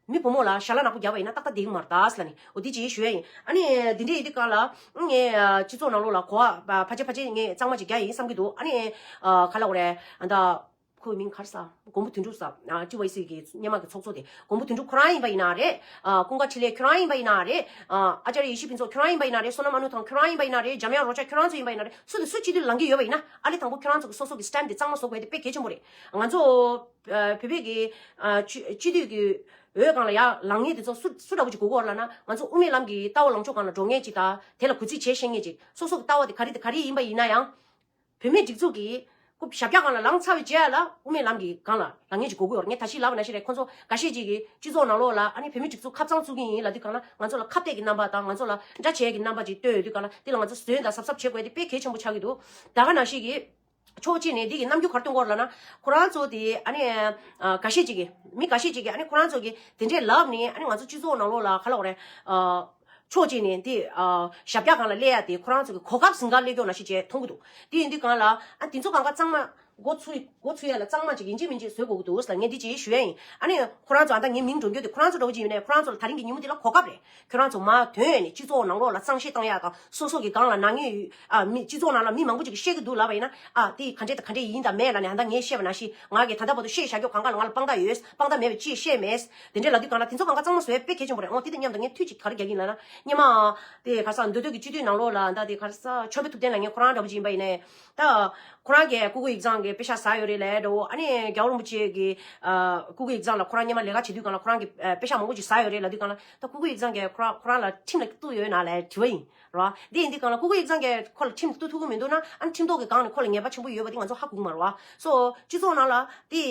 མི་བུ་མོ་ལ་ཞལ་ལག་ནག་པོ་བརྒྱབ་པ་ཡིན་ན་ཏག་ཏག་བསྡད་ཀྱི་མ་རེད་ད་ཟེར་ལབ་ནས། འོ་འདི་ཅིག་ཞུ་ཡ་ཡིན། ཨ་ནི་འདི་འདྲ་ཡིན་དུས་གང་ལ་ངས་ཨ། སྤྱི་ཚོགས་ནང་ལོགས་ལ་གོ་བ་ཕལ་ཆེར་ཕལ་ཆེར་ངས་གཙང་མ་ཅིག་རྒྱག་ཡིན་བསམ་གྱི་འདུག་ཨ་ནི་ཨ། ག་ལབ་དགོས་རེད། ཨ། ད་ཁོའི་མིང་ག་རེ་ཟེར། མགོན་པོ་དོན་གྲུབ་ཟེར། ཨ། ཊི་ཝའི་སི་གི་སྔོན་མ་གི་ཚོགས་གཙོ་དེ་མགོན་པོ་དོན་གྲུབ་ཁོ་རང་ཡིན་པ་ཡིན་ན་རེད། ཨ། ཀུན་དགའ་འཕྲིན་ལས་ཁྱོད་རང་ཡིན་པ་ཡིན་ན་རེད། ཨ། ཨ་ཅར་ཡེ་ཤེས་ཕུན་ཚོགས་ཁྱོད་རང་ཡིན་པ་ཡིན་ན་རེད། བསོད་ནམས་ཨ་ནུ་ཐང་ཁྱོད་རང་ཡིན་པ་ཡིན་ན་རེད། འཇམ་དབྱངས་རོལ་ཆ་ཁྱོད་རང་ཚོ་ཡིན་པ་ཡིན་ན་རེད། སུ་དང་སུ་སྤྱི་འཐུས་ལངས་ཀྱི་ཡོད་པ་ཡིན་ན། ཨ་ལས་དང་པོ་ཁྱོད་རང་ཚོ་གི་སོ་སོ་གི་སི་ཊེན་དེ་གཙང་མ་བཟོ་དགོས་ཡ་དེ་དཔེ་གལ་ཆེན་པོ་རེད། ང་ཚོ་ཨ། བོད་པའི་གི་ཨ། སྤྱི་སྤྱི་འཐུས་ཀྱི་འོས་སྒང་ལ་ཡར་ལངས་མཁན་དེ་ཚོ་སུ་སུ་འདྲ་བོ་ཅིག་དགོས་ཀྱི་ཡོད་རེད་ལབ་ན། ང་ཚོ་དབུ་མའི་ལམ་གྱི་ལྟ་བ་ལངས་ཕྱོགས་སྒང་ལ་འགྲོ་མཁན་ཅིག་དང་། དེ་ལ་གུས་བརྩི་བྱེད་ཤེས་མཁན་ཅིག་སོ་སོ་གི་ལྟ་བ་དེ་ག་རེ་དེ་ག་རེ་ཡིན་པ་ཡིན་ན་ཡང་། བོད་མིའི་སྒྲིག་འཛུགས་ཀྱི་སྐུ་ཞབས་བཀྱག་སྒང་ལ་ལངས་ཚར་བའི་རྗེས་ལ་དབུ་མའི་ལམ་གྱི་སྒང་ལ་ལངས་མཁན་ཅིག་དགོས་ཀྱི་ཡོད་རེད། ངས་ད་གིན་ལབ་པ་ནང་བཞིན་རེད། ཁོང་ཚོ་འགའ་ཤས་ཅིག་གིས་སྤྱི་ཚོགས་ནང་ལོགས་ལ་ཨ་ནི་བོད་མིའི་སྒྲིག་འཛུགས་ཁ་གཙང་བཙུགས་ཀྱི་ཡིན་ལབ་དུས་སྒང་ལ། ང་ཚོ་ལ་ཁ་གཏད་ཀྱི་རྣམ་པ་དང་ང་ཚོ་ལ་འདྲ་བྱེད་ཀྱི་རྣམ་པ་ཅིག་སྟོན་ཡོང་དུས་སྒང་ལ། དེ་ལ་ང་ཚོ་ཟོན་དང་གཟབ་གཟབ་བྱེད་དགོས་ཡ་དེ་དཔེ་གལ་ཆེན་པོ་ཆགས་ཀྱི་འདུག་ད་ག་ནང་བཞིན་གྱི། ཕྱོགས་གཅིག་ནས་འདི་གི་རྣམ་འགྱུར་ག་རེ་སྟོན་གྱི་ཡོད་རེད་ལབ་ན། ཁོ་རང་ཚོ་དེ་ཨ་ནི་ཨ། འགའ་ཤས་ཅིག་གིས། མི་འགའ་ཤས་ཅིག་གིས་ཨ་ནི་ཁོ་རང་ཚོ་གིས་དེ་འདྲས་ལབ་ནས། ཨ་ནི་ང་ཚོ་སྤྱི་ཚོགས་ནང་ལོགས་ལ་ག་ལབ་དགོས་རེད། ཨ། ཕྱོགས་གཅིག་ནས་འདི་ཨ། ཞབས་བཀྱག་སྒང་ལ་སླེབས་ཡ་དེ་ཁོ་རང་ཚོ་གི་གོ་སྐབས་ཟིན་ག་སླེབས་ཀྱི་ཡོད་ན་ཞིག་བྱས་མཐོང་གི་འདུག་དེ་ཡིན་དུས་སྒང་ལ་ཨ། དེ་ཚོ་གང་ག་གཙང་མ་འགོ་ཚུགས་འགོ་ཚུགས་ཡ་ལ་གཙང་མ་ཅིག་ཡིན་གཅིག་མིན་གཅིག་བཟོ་དགོས་ཀྱི་འདུག་ཟེར་ལབ། ངས་འདི་ཅིག་ཞུ་ཡ་ཡིན། ཨ་ནི་ཁོ་རང་ཚོ་ཨ་ད་ངའི་མིང་འགྲོ་རྒྱུ་དེ་ཁོ་རང་ཚོ་འདྲ་བོ་ཅིག་ཡིན་ནའི། ཁོ་རང་ཚོ་ལ་ད་རིང་གི་ཉིན་མོ་འདི་ལ་གོ་སྐབས་རེད། ཁྱོད་རང་ཚོ་མར་ཐོན་ནས་སྤྱི་ཚོགས་ནང་ལོགས་ལ་གཙང་བཤེར་བཏང་ཡ་དང་། སོ་སོ་གི་སྒང་ལ་ནག་ཉེས་ཡོད། ཨ། མི་སྤྱི་ཚོགས་ནང་ལ་མི་མང་པོ་ཅིག་གིས་བཤད་ཀྱི་འདུག་ལབ་པ་ཡིན་ན། ཨ། དེ་ག་འདྲས་དང་ག་འདྲས་ཡིན་དང་མེད་ལབ་ནས། ཨ་ད་ངས་བཤད་པ་ནང་བཞིན་ང་གིས་ད་ལྟ་བར་དུ་བཤད་བཞག་རྒྱུ་གང་ག་ལ་ང་ལ་དཔང་རྟགས་ཡོད། དཔང་རྟགས་མེད་པ་ཅིག་བཤད་མེད། དེ་འདྲས་ལབ་དུས་སྒང་ལ་དེ་ཚོ་གང་ག་གཙང་མ་བཟོ་ཡ་དཔེ་གལ་ཆེན་པོ་རེད། འོ་དེ་དང་མཉམ་དུ་ངས་ཐུགས་ཀྱི་ག་རེ་རྒྱག་གི་ཡིན་ལབ་ན། སྔོན་མ་དེ་ག་ས་མདོ་སྟོད་ཀྱི་སྤྱི་འཐུས་ནང་ལོགས་ལ་ད་དེ་ག་ས་མཆོག་དཔལ་ཐུབ་བསྟན་ལབ་མཁན་ཁོ་རང་འདྲ་བོ་ཅིག་ཡིན་པ་ཡིན་ནའི། ད་ཁོ་རང་གིས་ཀུ་ཀུ་ཡིག་ཚང་གི་པེ་ཤག་ཟ་ཡོད་རེད་ལབ་འདྲ་བོ། ཨ་ནི་རྒྱལ་བ་རིན་པོ་ཆེ་གི་ཨ། ཀུ་ཀུ་ཡིག་ཚང་ལ་ཁོ་རང་སྔོན་མ་ལས་ཀ་བྱེད་དུས་སྒང་ལ་ཁོ་རང་གིས་ཨ། པེ་ཤག་མང་པོ་ཅིག་ཟ་ཡོད་རེད་ལབ་དུས་སྒང་ལ། ད་ཀུ་ཀུ་ཡིག་ཚང་གིས་ཁོ་རང་ཁོ་རང་ལ་ཁྲིམས་ལ་གཏུགས་ཡོད་ན་ལབ་དྲི་བ་ཡིན་རེད་བ། འདི་ཡིན་དུས་སྒང་ལ་ཀུ་ཀུ་ཡིག་ཚང་གིས་ཁོ་ལ་ཁྲིམས་གཏུགས་ཐུབ་ཀྱི་མི་འདུག་ན། ཨ་ནི་ཁྲིམས་ཐོག་གི་སྒང་ནས་ཁོ་ལ་ཉེས་པ་ཆེན་པོ་ཡོད་པ་དེ་ང་ཚོ་ཧ་གོ་གི་མ་རེད་བ། སོ་སྤྱི་ཚོགས་ནང་ལ་དེ་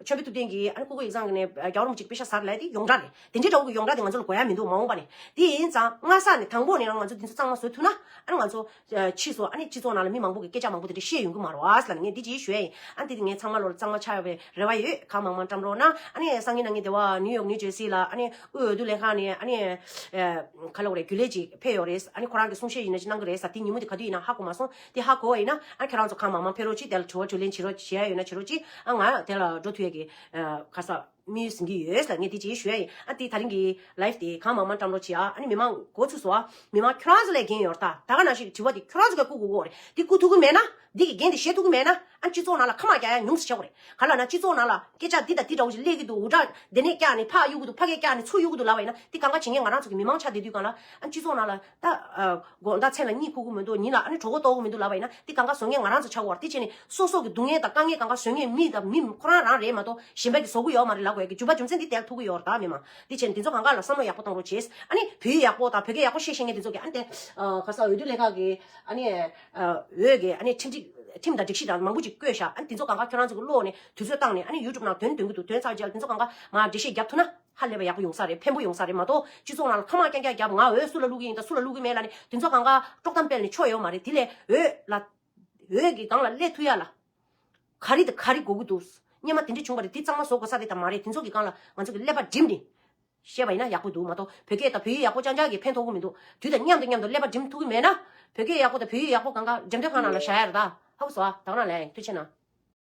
མཆོག་དཔལ་ཐུབ་བསྟན་གྱིས་ཨ་ནི་ཀུ་ཀུ་ཡིག་ཚང་གི་ནས་རྒྱལ་བ་རིན་པོ་ཆེ་པེ་ཤག་ཟ་རེད་ལབ་དེ་ཡོངས་གྲགས་རེད། དེ་འདྲའི་འདྲ་བོ་གི་ཡོངས་གྲགས་དེ་ང་ཚོ་ལ་དགོས་ཡ་མི་འདུག་མ་འོངས་པ་ནས། དེ་ཡིན་ཙང་སྔ་ས་ནས་དང་པོ་ནས་རང་ང་ཚོ་འདི་ཚོ་གཙང་མ་བཟོ་ཐུབ་ན། ཨ་ནི་ང་ཚོ་ཕྱིས་སུ་ཨ་ནི་སྤྱི་ཚོགས་ནང་ལ་མི་མང་པོ་གིས་སྐད་ཆ་མང་པོ་དེ་འདྲ་བཤད་ཡོང་གི་མ་རེད་བ་ཟེར་ལབ་ནས་ངས་འདི་ཅིག་ཞུ་ཡ་ཡིན། ཨ་འདི་ངས་ཚང་མ་ལོ་ལ་གཙང་མ་ཆགས་ཡོད་པའི་རེ་བ་ཡོད། གང་མང་མང་བཀྲམ་རོགས་གནང་། ཨ་ནི་སང་ཉིན་གནངས་ཉིན་དེ་བ་ནིའུ་ཡོག་ནིའུ་ཇར་སི་ལ་ཨ་ནི་དབུས་འོས་བསྡུ་ལྷན་ཁང་ནས་ཨ་ནི་ཨ་ག་ལབ་དགོས་རེད། རྒྱུན་ལས་ཅིག་ཕེབས་ཡོད་རེད། ཨ་ནི་ཁོ་རང་གིས་གསུང་བཤད་ཡིན་ན་ཅིག་གནང་གི་རེད་ཟེར། དེ་ཉིན་མོ་དེ་ག་དུས་ཡིན་ན་ཧ་གོ་མ་སོང་། དེ་ཧ་གོ་བ་ཡིན་ན་ཨ་ཁྱེད་རང་ཚོ་གང་མང་མང་ཕེབས་རོགས་གྱིས། དེ་ལ་དྲི་བ་དྲིས་ལན་བྱེད་རོགས་བྱེད་ཡ་ཡོད་ན་བྱེད་རོགས་གྱིས། ཨ་ང་དེ་ལ་འགྲོ་ཐུབ་ཡ་གི་ཨ་ག་ས། དམིགས་ཡུལ་འཛིན་གྱི་ཡོད་ཟེར་ངས་དེ་ཅིག་ཞུ་ཡ་ཡིན། ཨ་དེ་ད་རིང་གི་ལའེབ་དེ་གང་མང་མང་བཀྲམ་རོགས་བྱེད་ཨ། ཨ་ནི་མི་མང་འགོ་ཚུགས་སོང་ཨ། མི་མང་ཁྱོད་རང་ཚོ་ལ་འགན་ཡོད་རེད་ད། ད་ག་ནང་བཞིན་གྱི་དྲི་བ་དེ་ཁྱོད་རང་ཚོ་གིས་བཀུར་དགོས་ཀྱི་རེད། དེ་བཀུར་ཐུབ་ཀྱི་མེད་ན། འདི་གི་འགན་དེ་བཞེས་ཐུབ་ཀྱི་མེད་ན། ཨ་སྤྱི་ཚོགས་ནང་ལ་ཁ་མ་རྒྱག་ཡ་ཉུང་ཙམ་བྱེད་དགོས་རེད། ག་ལབ་ན་སྤྱི་ཚོགས་ནང་ལ་སྐད་ཆ་འདི་དང་འདི་འདྲ་བོ་ཞིག་སླེབས་ཀྱི་འདུག་འུར་སྒྲ་འདི་ནས་བཀྱགས་ནས་ཕར་གཡུག་གི་འདུག་ཕ་གིར་བཀྱགས་ནས་ཚུར་གཡུག་གི་འདུག་ལབ་པ་ཡིན་ན། དེ་གང་ག་བྱེད་མཁན་ང་རང་ཚོ་གི་མི་མང་ཆགས་བསྡད་དུས་སྒང་ལ། ཨ་སྤྱི་ཚོགས་ནང་ལ་ད་ཨ་དགོང་དག་མཚན་ལ་གཉིད་ཁུག་གི་མི་འདུག་ཉིན་ལ་ཨ་ནི་གྲོད་ཁོག་ལྟོགས་གི་མི་འདུག་ལབ་པ་ཡིན་ན། དེ་གང་ག་བཟོ་མཁན་ང་རང་ཚོ་ཆགས་ཀྱི་ཡོད་རེད། དེ་བྱས་ནས་སོ་སོ་གི་སྡུག་བསྔལ་དང་དཀའ་ངལ་གང་ག་བཟོ་མཁན་མི་དང་མི་ཁོ་རང་རང་རེད་མ་གཏོགས་གཞན་པ་གིས་བཟོ་གི་ཡོད་མ་རེད་ལབ་དགོས་ཡ་གི་རྒྱུ་མ་རྒྱུ་མཚན་འདི་དེ་ལ་ཐུག་གི་ཡོད་རེད་ད་མི་མང་། དེ་བྱས་ནས་འདི་ཚོ་གང་ག་ལ་བསམ་བློ་ཡག་པོ་གཏོང་རོགས་བྱེད། ཨ་ནི་བོད་ཡིག་ཡག་པོ་དང་བོད་སྐད་ཡག་པོ་བཤད་ཤེས་མཁན་འདི་ཚོ་གིས་ཨ་ནི་དེ་ཨ་ག་ས་འོས་བསྡུ་ལྷན་ཁང་གི་ཨ་ནི་ཨ་འོས་ཀྱི་ཨ་ནི་ཁྲིམས་སྒྲིག་ཁྲིམས་དང་སྒྲིག་གཞི་དང་མང་པོ་ཅིག་བཀོད་བཞག་ཨ་ནི་དེ་ཚོ་གང་ག་ཁྱོད་རང་ཚོ་གི་ཀློག་ནས་དུས་ཚོད་བཏང་ནས། ཨ་ནི་ཡུ་ཊུབ་ནང་དོན་དོན་གྱི་འདུག་དོན་ཚར་རྗེས་ལ་དེ་ཚོ་གང་ག་མར་འགྲེལ་བཤད་རྒྱབ་ཐུབ་ན་ཧ་ལས་པ་ཡག་པོ་ཡོང་ས་རེད། ཕན་པོ་ཡོང་ས་རེད་མ་གཏོགས། སྤྱི་ཚོགས་ནང་ལ་ཁ་མང་རྐྱང་རྐྱང་རྒྱབ། ང་འོས་སུ་ལ་བླུག་གི་ཡིན་དང་སུ་ལ་བླུག་གི་མེད་ལབ་ནས་དེ་ཚོ་གང་ག་དཀྲོག་གཏམ་སྤེལ་ནས་ཆོ་ཡོད་མ་རེད། དེ་ལས་འོས་ལ་འོས་ཀྱི་སྒང་ལ་སླེབས་ཐུབ་ཡ་ལ། ག་རེ་དང་ག་རེ་དགོས་ཀྱི་འདུག་སྔོན་མ་དེ་འདྲ་བྱུང་བ་རེད། དེ་གཙང་མ་བཟོ་དགོས་ས་དེ་དང་མ་རེད། དེ་ཚོ་གི་སྒང་ལ་ང་ཚོ་གི་ཀླད་པ་སྒྲིམ་ནས་བཤད་པ་ཡིན་ན་ཡག་པོ་འདུག་མ་གཏོགས། བོད་སྐད་དང་བོད་ཡིག་ཡག་པོ་རྐྱང་རྐྱང་གིས་ཕན་ཐོགས་ཀྱི་མི་འདུག་དུས་དང་མཉམ་དུ་མཉམ་དུ་ཀླད་པ་སྒྲིམ་ཐུབ་ཀྱི་མེད་ན། བོད་སྐད་ཡག་པོ་དང་བོད་ཡིག་ཡག་པོ་གང་ག་འགྲེམས་སྟོན་ཁང་ནང་ལ་བཞག་ཡ་རེད་ད། ཧ་གོ་སོང་ཨ། ད་ག་རང་ལ་ཡ་ཡིན། ཐུགས་རྗེ་ཆེ་གནང་།